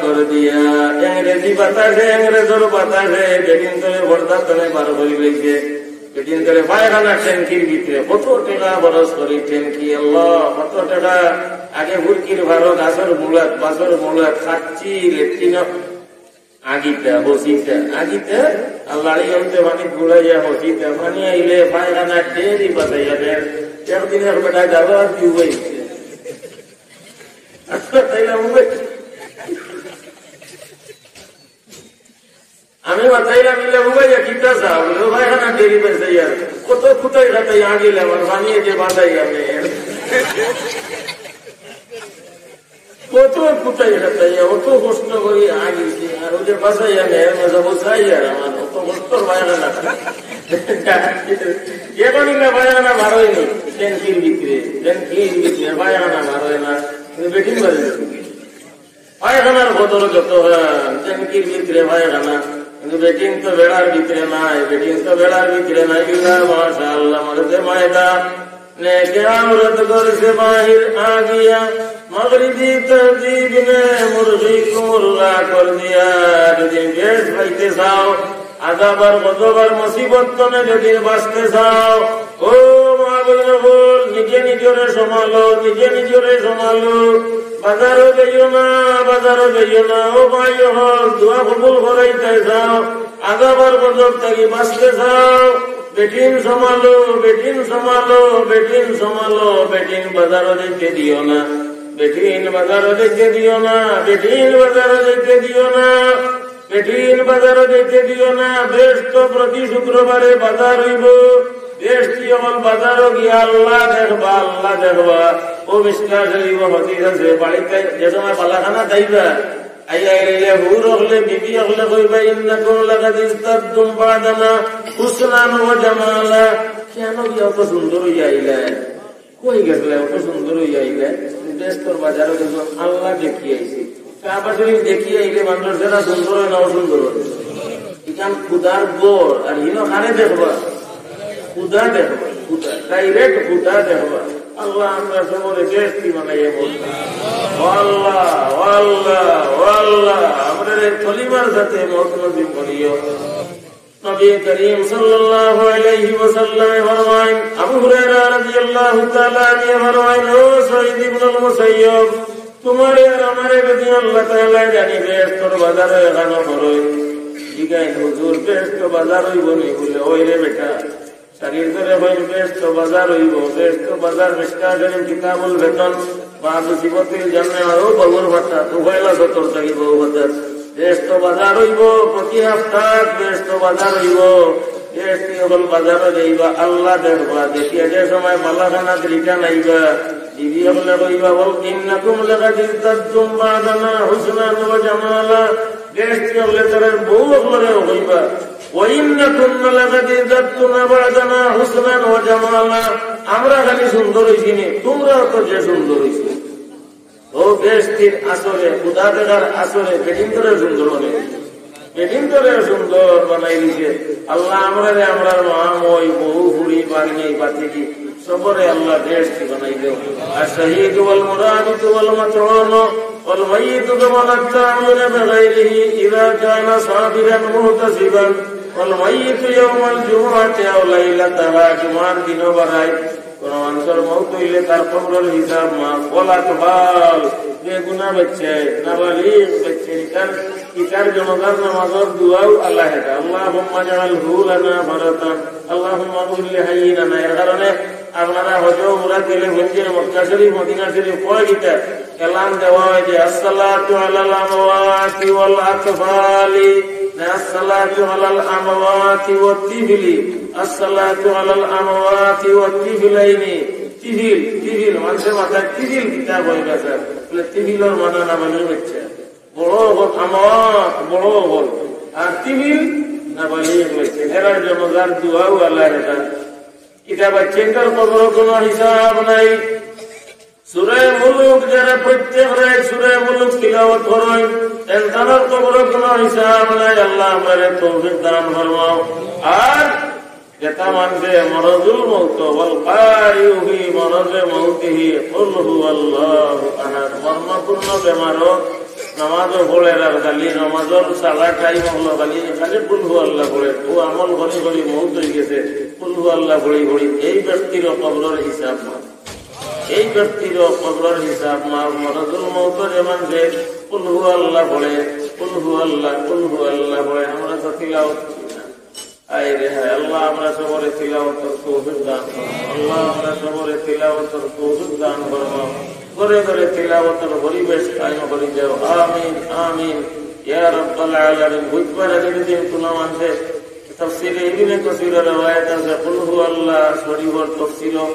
کر دیا। ইংরেজি বাতাসে, ইংরেজর বাতাসে বেটিন্তরে পর্দা তনে বার করি লইছে। বেটিন্তরে পায়খানা ট্যাঙ্কির ভিতরে কত টেকা খরচ করি ট্যাঙ্কি, আল্লাহ, কত টেকা। আগে হুরকির ভারত, গাছর মুলাত, বাসর মুলাত, খাচ্ছি, লেট্রিন, আগিতে, হসিতে, আগিতে, আর লাড়ি আনতে পানি ঘুরাইয়া হসিতে, পানি আইলে পায়খানা ঢেরি বাতাইয়া দের। একদিন এক বেটা গেল আর কি উবাইছে। তাইলে উবাই-, আমি বাতাইলাম, "ইলে উবাইয়া কিতা চা?" বলে, "ও পায়খানা ঢেরি বাতাইয়া।" কত কুতাই খাতাই আগিলে আমার পানি এসে বাতাই আমি। কত কুতাই খাতাইয়া, অত কষ্ট করি আনিছি, আর ওই যে বাসাইয়া নেয়, মজা বসাই আর আমার অত কষ্ট পায়খানা। এখন ইলা পায়খানা বার অয়নি, ট্যাঙ্কির ভিতরে, ট্যাঙ্কির ভিতরে পায়খানা বার অয় না, কিন্তু বেটিন বাড়ি। পায়খানার কদর যত হয়, ট্যাঙ্কির ভিতরে পায়খানা, কিন্তু বেটিন তো বেড়ার ভিতরে নাই, বেটিন তো বেড়ার ভিতরে নাই। ইল্লা মাশাআল্লাহ, মর্দে ময়দা, নেকে আওরত ঘর সে বাহির আ গিয়া, মাগরিবি তহজিব নে মুরগি কো মুরগা কর দিয়া। যদি বেহেশত পাইতে চাও, আযাব আর গজব আর মুসিবত তনে যদি বাঁচতে চাও, ও মা বইন অকল, নিজে নিজরে সামালো, নিজে নিজরে সামালো। বাজারো যাইও না, বাজারো যাইও না। ও ভাই অকল, দোয়া কবুল করাইতে চাও, আযাব আর গজব থাকি বাঁচতে চাও, বেটিন সামালো, বেটিন সামালো, বেটিন সামালো। বেটিন বাজারো যাইতে দিও না, বেটিন বাজারো যাইতে দিও না, বেটিন বাজারো যাইতে দিও না। বেটিন বাজারো যাইতে দিও না। বেহেশতো প্রতি শুক্রবারে বাজার অইবো। বেহেশতি অকল বাজারো গিয়া আল্লাহ দেখবা, আল্লাহ দেখবা। ও মিশকাত শরীফো হাদিস আছে, বাড়িত যে সময় বালাখানাত আইবা, আইয়া আইলে হুর অকলে, বিবি অকলে কইবা, "ইন্নাকুম লাকাদ ইজদাদতুম বা'দানা হুসনান ওয়া জামালা।" কেনে গিয়া অত সুন্দর অইয়া আইলায়? কই গেছলায়? অত সুন্দর অইয়া আইলায়। বেহেশতর বাজারো গেছো, আল্লাহ দেখি আইছে। কাবা শরীফ দেখি আইলে মানুষ যেরা সুন্দর অয় না অসুন্দর অয়? ইখান খুদার ঘর, আর হিনো কারে দেখবা? খুদা দেখবা, খুদা, direct খুদা দেখবা। আল্লাহ, আমরা সবরে বেহেশতি বানাইয়া মরতা। ও আল্লাহ, ও আল্লাহ, ও আল্লাহ, আমরারে কলিমার সাথে মউত নসিব করিও। নবী করিম সাল্লাল্লাহু আলাইহি ওয়াসাল্লামে ফরমাইন, আবু হুরায়রা রাদিয়াল্লাহু তাআলা আনহু ফরমাইন, "ও সাঈদ ইবনুল মুসাইয়্যিব, তুমারে আর আমারে যদি আল্লাহ তাআলায় জানি বেহেশতর বাজারো একখানো করইন।" জিগাইন, "হুজুর, বেহেশতো বাজার অইবো নি?" বুলে, "অয় রে বেটা।" শাগির্দরে কইন, "বেহেশতো বাজার অইবো।" বেহেশতো বাজার, মিশকাত শরীফ, কিতাবুল ফিতন, বাবু সিফাতিল জান্নাহ, ও বাবুর পাতা, তো পয়লা সতর থাকি বাবুর পাতা। বেহেশতো বাজার অইবো, প্রতি হাপ্তাত বেহেশতো বাজার অইবো। বেহেশতি অকল বাজারো যাইবা, আল্লাহ দেখবা, দেখিয়া যে সময় বালাখানাত return আইবা, বিবি অকলে কইবা, "ওয়াল ইন্নাকুম লাকাদ ইজদাদতুম বা'দানা হুসনান ওয়া জামালা।" বেহেশতি অকলে তারার বউ অকলরেও কইবা, "ওয়া ইন্নাকুম লাকাদ ইজদাদতুনা বা'দানা হুসনান ওয়া জামালা।" আমরা খালি সুন্দর অইছি নি, তুমরাও তো যে সুন্দর অইছো। ও বেহেশতির আসরে, খুদা দেখার আসরে বেটিন্তরে সুন্দর বানাই দিছে। বেটিন্তরে সুন্দর বানাই দিছে। আল্লাহ আমরারে, আমরার মা, মই, বউ, ফুড়ি, ভাগনি, ভাতিজি, সবরে আল্লাহ বেহেশতি বানাই দেও। আর শহীদ ওয়াল মুরাবিত ওয়াল মাতউন ওয়াল মাইয়িত কামান আত্তাউন বিগাইরিহি ইযা কানা সাবিরান মুহতাসিবান ওয়াল মাইয়িত ইয়াউমাল জুমআতি আও লাইলাতাহা, জুমার দিনও বা রাইত কোনো মানষর মউত অইলে তার কবরর হিসাব মাফ। ওয়াল আতফাল, বেগুনা বাচ্চা, নাবালিগ বাচ্চা, ইতার, ইতার জানাজার নামাজর দোয়াও আল্লাহ হেতা। আল্লাহুম্মা জাআলহু লানা ফারাতান, আল্লাহুম্মা গফির লিহাইয়িনা। এর কারণে আপনারা হজ উমরাত গেলে মসজিদে মক্কা শরীফ, মদিনা শরীফ, কয় কিতা এলান দেওয়া অয় যে, "আসসালাতু আলাল আমওয়াতি ওয়াল আতফালি", না, "আসসালাতু আলাল আমওয়াতি ওয়াত তিফলি, আসসালাতু আলাল আমওয়াতি ওয়াত তিফলাইনি।" তিফিল, তিফিল, মানষে মাতায় তিফিল কিতা কয় বেটা? বুলে, তিফিলর মানে নাবালিগ বাচ্চা। বড় অকল, আমওয়াত, বড় অকল। আর তিফিল, নাবালিগ বাচ্চা। এরার জানাজার দোয়াও আল্লাহ হেতা। ইতা বাচ্চাইন্তর কবরর কোনো হিসাব নাই। সূরা মুলুক, যারা প্রত্যেক রাইত সূরা মুলুক তিলাওয়াত করইন, এনতানর কবরর কোনো হিসাব নাই। আল্লাহ আমরারে তৌফিক দান ফরমাও। আর যেতা মানষে মরজুল মউত, ওয়াল কারিউ ফি মরজে মউতিহি কুল হুয়াল্লাহু আহাদ, মরণাপন্ন বেমারো নামাজও পড়ের, আর খালি নামাজর সারা টাইম অকলো খালি, খালি কুল হুয়াল্লাহ পড়ের, অউ আমল করি করি মউত অইগেছে, কুল হুয়াল্লাহ পড়ি পড়ি, এই ব্যক্তিরও কবরর হিসাব মাফ। এই ব্যক্তিরও কবরর হিসাব মাফ। মরজুল মউত যেমন যে কুল হুয়াল্লাহ পড়ে, কুল হুয়াল্লাহ, কুল হুয়াল্লাহ পড়ে, আমরা তো তিলাওয়াত করি না। আয় রে হায়, আল্লাহ আমরা সবরে তিলাওয়াতর তৌফিক দান করো। আল্লাহ আমরা সবরে তিলাওয়াতর তৌফিক দান করো। ঘরে ঘরে তিলাওয়াতর পরিবেশ কায়েম করি দেও। আমিন, আমিন। ইয়া রাব্বাল আলামিন। বুধবার আগের দিন কোনো মানষে তাফসীরে ইবনে কাসীরর রেওয়ায়েত আছে, কুল হুয়াল্লাহ শরীফর তাফসীরো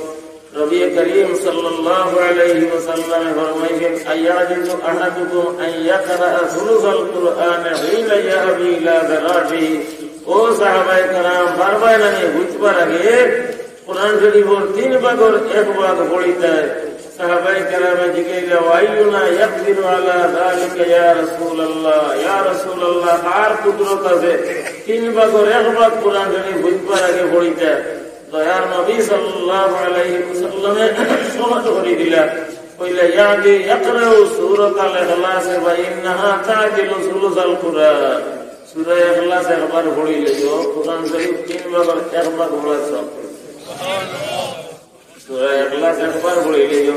নবী করিম সাল্লাল্লাহু আলাইহি ওয়াসাল্লামে ফরমাইছেন, "আয়াজিজু আহাদুকুম আন ইয়াকরাআ সুলুসাল কুরআনি হিনা ইয়াবি ইলা ফিরাশিহি।" ও সাহাবায়ে কেরাম, পারবায় না নি বুধবার আগে কোরআন শরীফর তিন ভাগর এক ভাগ পড়িতায়? সাহাবায়ে কেরামে জিজ্ঞাসা, "ওয়াইয়ুনা ইয়াকদিরু আলা যালিকা ইয়া রাসূলুল্লাহ?" ইয়া রাসূলুল্লাহ, কার কুদরত আছে তিন ভাগর এক ভাগ কোরআন শরীফ বুঝবার আগে পড়িতা? দয়ার নবী সাল্লাল্লাহু আলাইহি ওয়াসাল্লামে সহজ করি দিলা। কইলা, "ইয়াদি ইয়াকরাউ সূরাতাল ইখলাস ফা ইন্নাহা তাদিলু সুলুসাল কুরআন।" সূরা ইখলাস একবার পড়িলে কোরআন শরীফ তিন ভাগর এক ভাগ পড়ার সওয়াব। সূরা ইখলাস একবার পড়িলে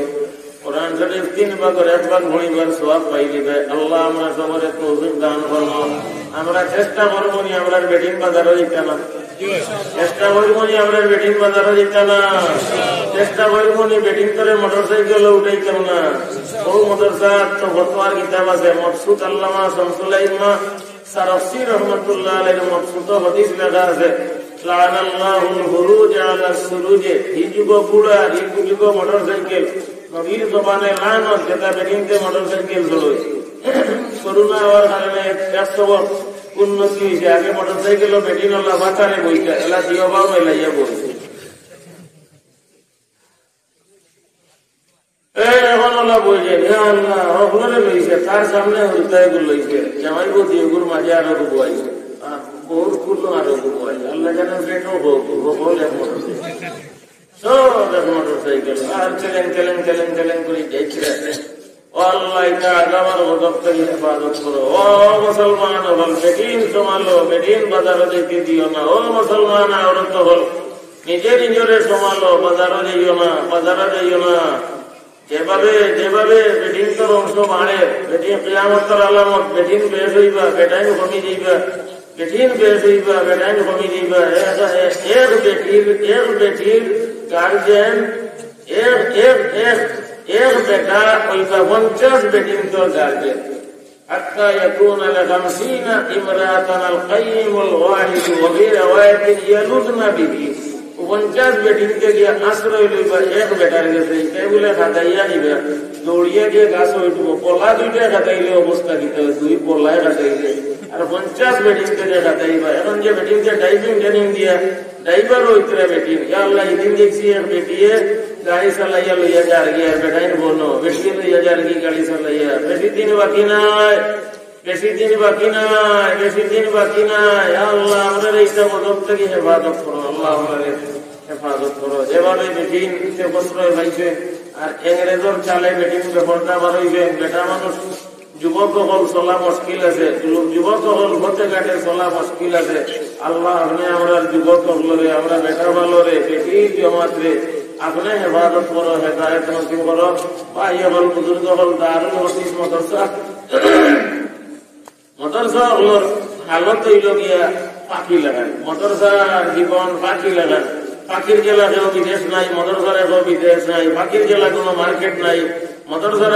কোরআন শরীফ তিন ভাগর এক ভাগ পড়িবার সওয়াব পাইলিবে। আল্লাহ আমরা সবরে তৌফিক দান করো। আমরা চেষ্টা করমু নি আমরার বেটিন বাজারো যাইতা না? চেষ্টা করমু নি আমরার বেটিন বাজারো যাইতা না? চেষ্টা করমু নি বেটিনতরে মোটরসাইকেলো উঠাইতাম না? ও মাদ্রাসাত তো ফতোয়ার কিতাব আছে, মবসুত আল্লামা শামসুল আইম্মা সারখসি রহমতুল্লাহ আলাইহির মবসুতো হাদিস লেখা আছে, "লাআনাল্লাহুল বুরুজ আলাস সুরুজ।" ই যুগো ঘুড়া, ই যুগো মোটরসাইকেল। নবীর জমানায় লানত, যেটা বেটিনতে মোটরসাইকেল চড়ে। করোনা অওয়ার কারণে এক, এক সবক উন্নতি অইছে। আগে মোটরসাইকেলো বেটিনওয়ালা বাতারে বইতা, এলা দিও বাবা এলাইয়া বইছে। এ, এখন ওলা বই যায়, ইয়া আল্লাহ, হকলরে লইছে, তার সামনে হুরুতায় গুলো লইছে, জামাই বউ দিয়ে গুর মাঝে আরো গুবো আইছে, আর বহুত কুলো আরো গুবো আইছে, আল্লাহ জানে পেটও হোক, হোক, হোক, এক মোটর সাইকেল। সব এক মোটর সাইকেল, আর কেলেং, কেলেং, কেলেং, কেলেং করে যাইছে। ও আল্লাহ, এটা আজাব আর গজব থেকে হেফাজত করো। ও মুসলমান, হকল বেটিন সমালো, বেটিন বাজারো যাইতে দিও না। ও মুসলমান, আওরত হকল, নিজে নিজরে সমালো, বাজারো যাইও না, বাজারো যাইও না। যেভাবে, যেভাবে বেটিনতর অংশ বাড়ে, বেটিন কিয়ামতর আলামত, বেটিন বেশ অইবা, বেটাইন কমি যাইবা, বেটিন বেশ অইবা, বেটাইন কমি যাইবা। এক, এক, এক বেটির, এক বেটির গার্জিয়ান, এক, এক, এক, এক বেটা অইবা পঞ্চাশ বেটিনতর গার্জিয়ান। حتى يكون لخمسين امرأة القيم الواحد، وفي رواية يلذن به। পঞ্চাশ বেটিনতে গিয়া আশ্রয় লইবা এক বেটার গেছে, ইটায় বুলে খাটাইয়া নিবা, দৌড়িয়া গিয়া গাছ উঠবো, পলা দুইটায় খাটাইলে অবস্থা কিতা অয়? দুই পলায় খাটাইলে, আর পঞ্চাশ বেটিনতে গিয়া খাটাইবা। এখন যে বেটিনতে driving training দিয়া ড্রাইভার অইতরা বেটিন। ইয়া আল্লাহ, ইদিন দেখছি এক বেটিয়ে গাড়ি চালাইয়া লইয়া যারগি, আর বেটাইন বনো, বেটিয়ে লইয়া যারগি গাড়ি চালাইয়া। বেশি দিন বাকি নাই, বেশি দিন বাকি নাই, বেশি দিন বাকি নাই। ইয়া আল্লাহ, আমরারে ইতা গজব থাকি হেফাজত করো, আল্লাহ, আমরারে হেফাজত করো। যেভাবে বেটিন ইতে প্রশ্রয় পাইছে, আর ইংরেজর চালে বেটিন বেপর্দা বার অইছে, বেটা মানুষ যুবক অকল চলা মুশকিল আছে, যু-, যুবক অকল পথে ঘাটে চলা মুশকিল আছে। আল্লাহ, আপনে আমরার যুবক অকলরে, আমরার বেটা বালরে, বেটির জমাতরে, আপনে হেফাজত করো, হেদায়েত নসিব করো। ভাই অকল, বুজুর্গ অকল, দারুল হাদিস মাদ্রাসা, মাদ্রাসা অকলর হালত অইলো গিয়া পাখি লাখান। মাদ্রাসার জীবন পাখি লাখান। পাখির গেলা কেউ বিদেশ নাই, মাদ্রাসার কেউ বিদেশ নাই, পাখির গেলা কোনো মার্কেট নাই, মাদ্রাসার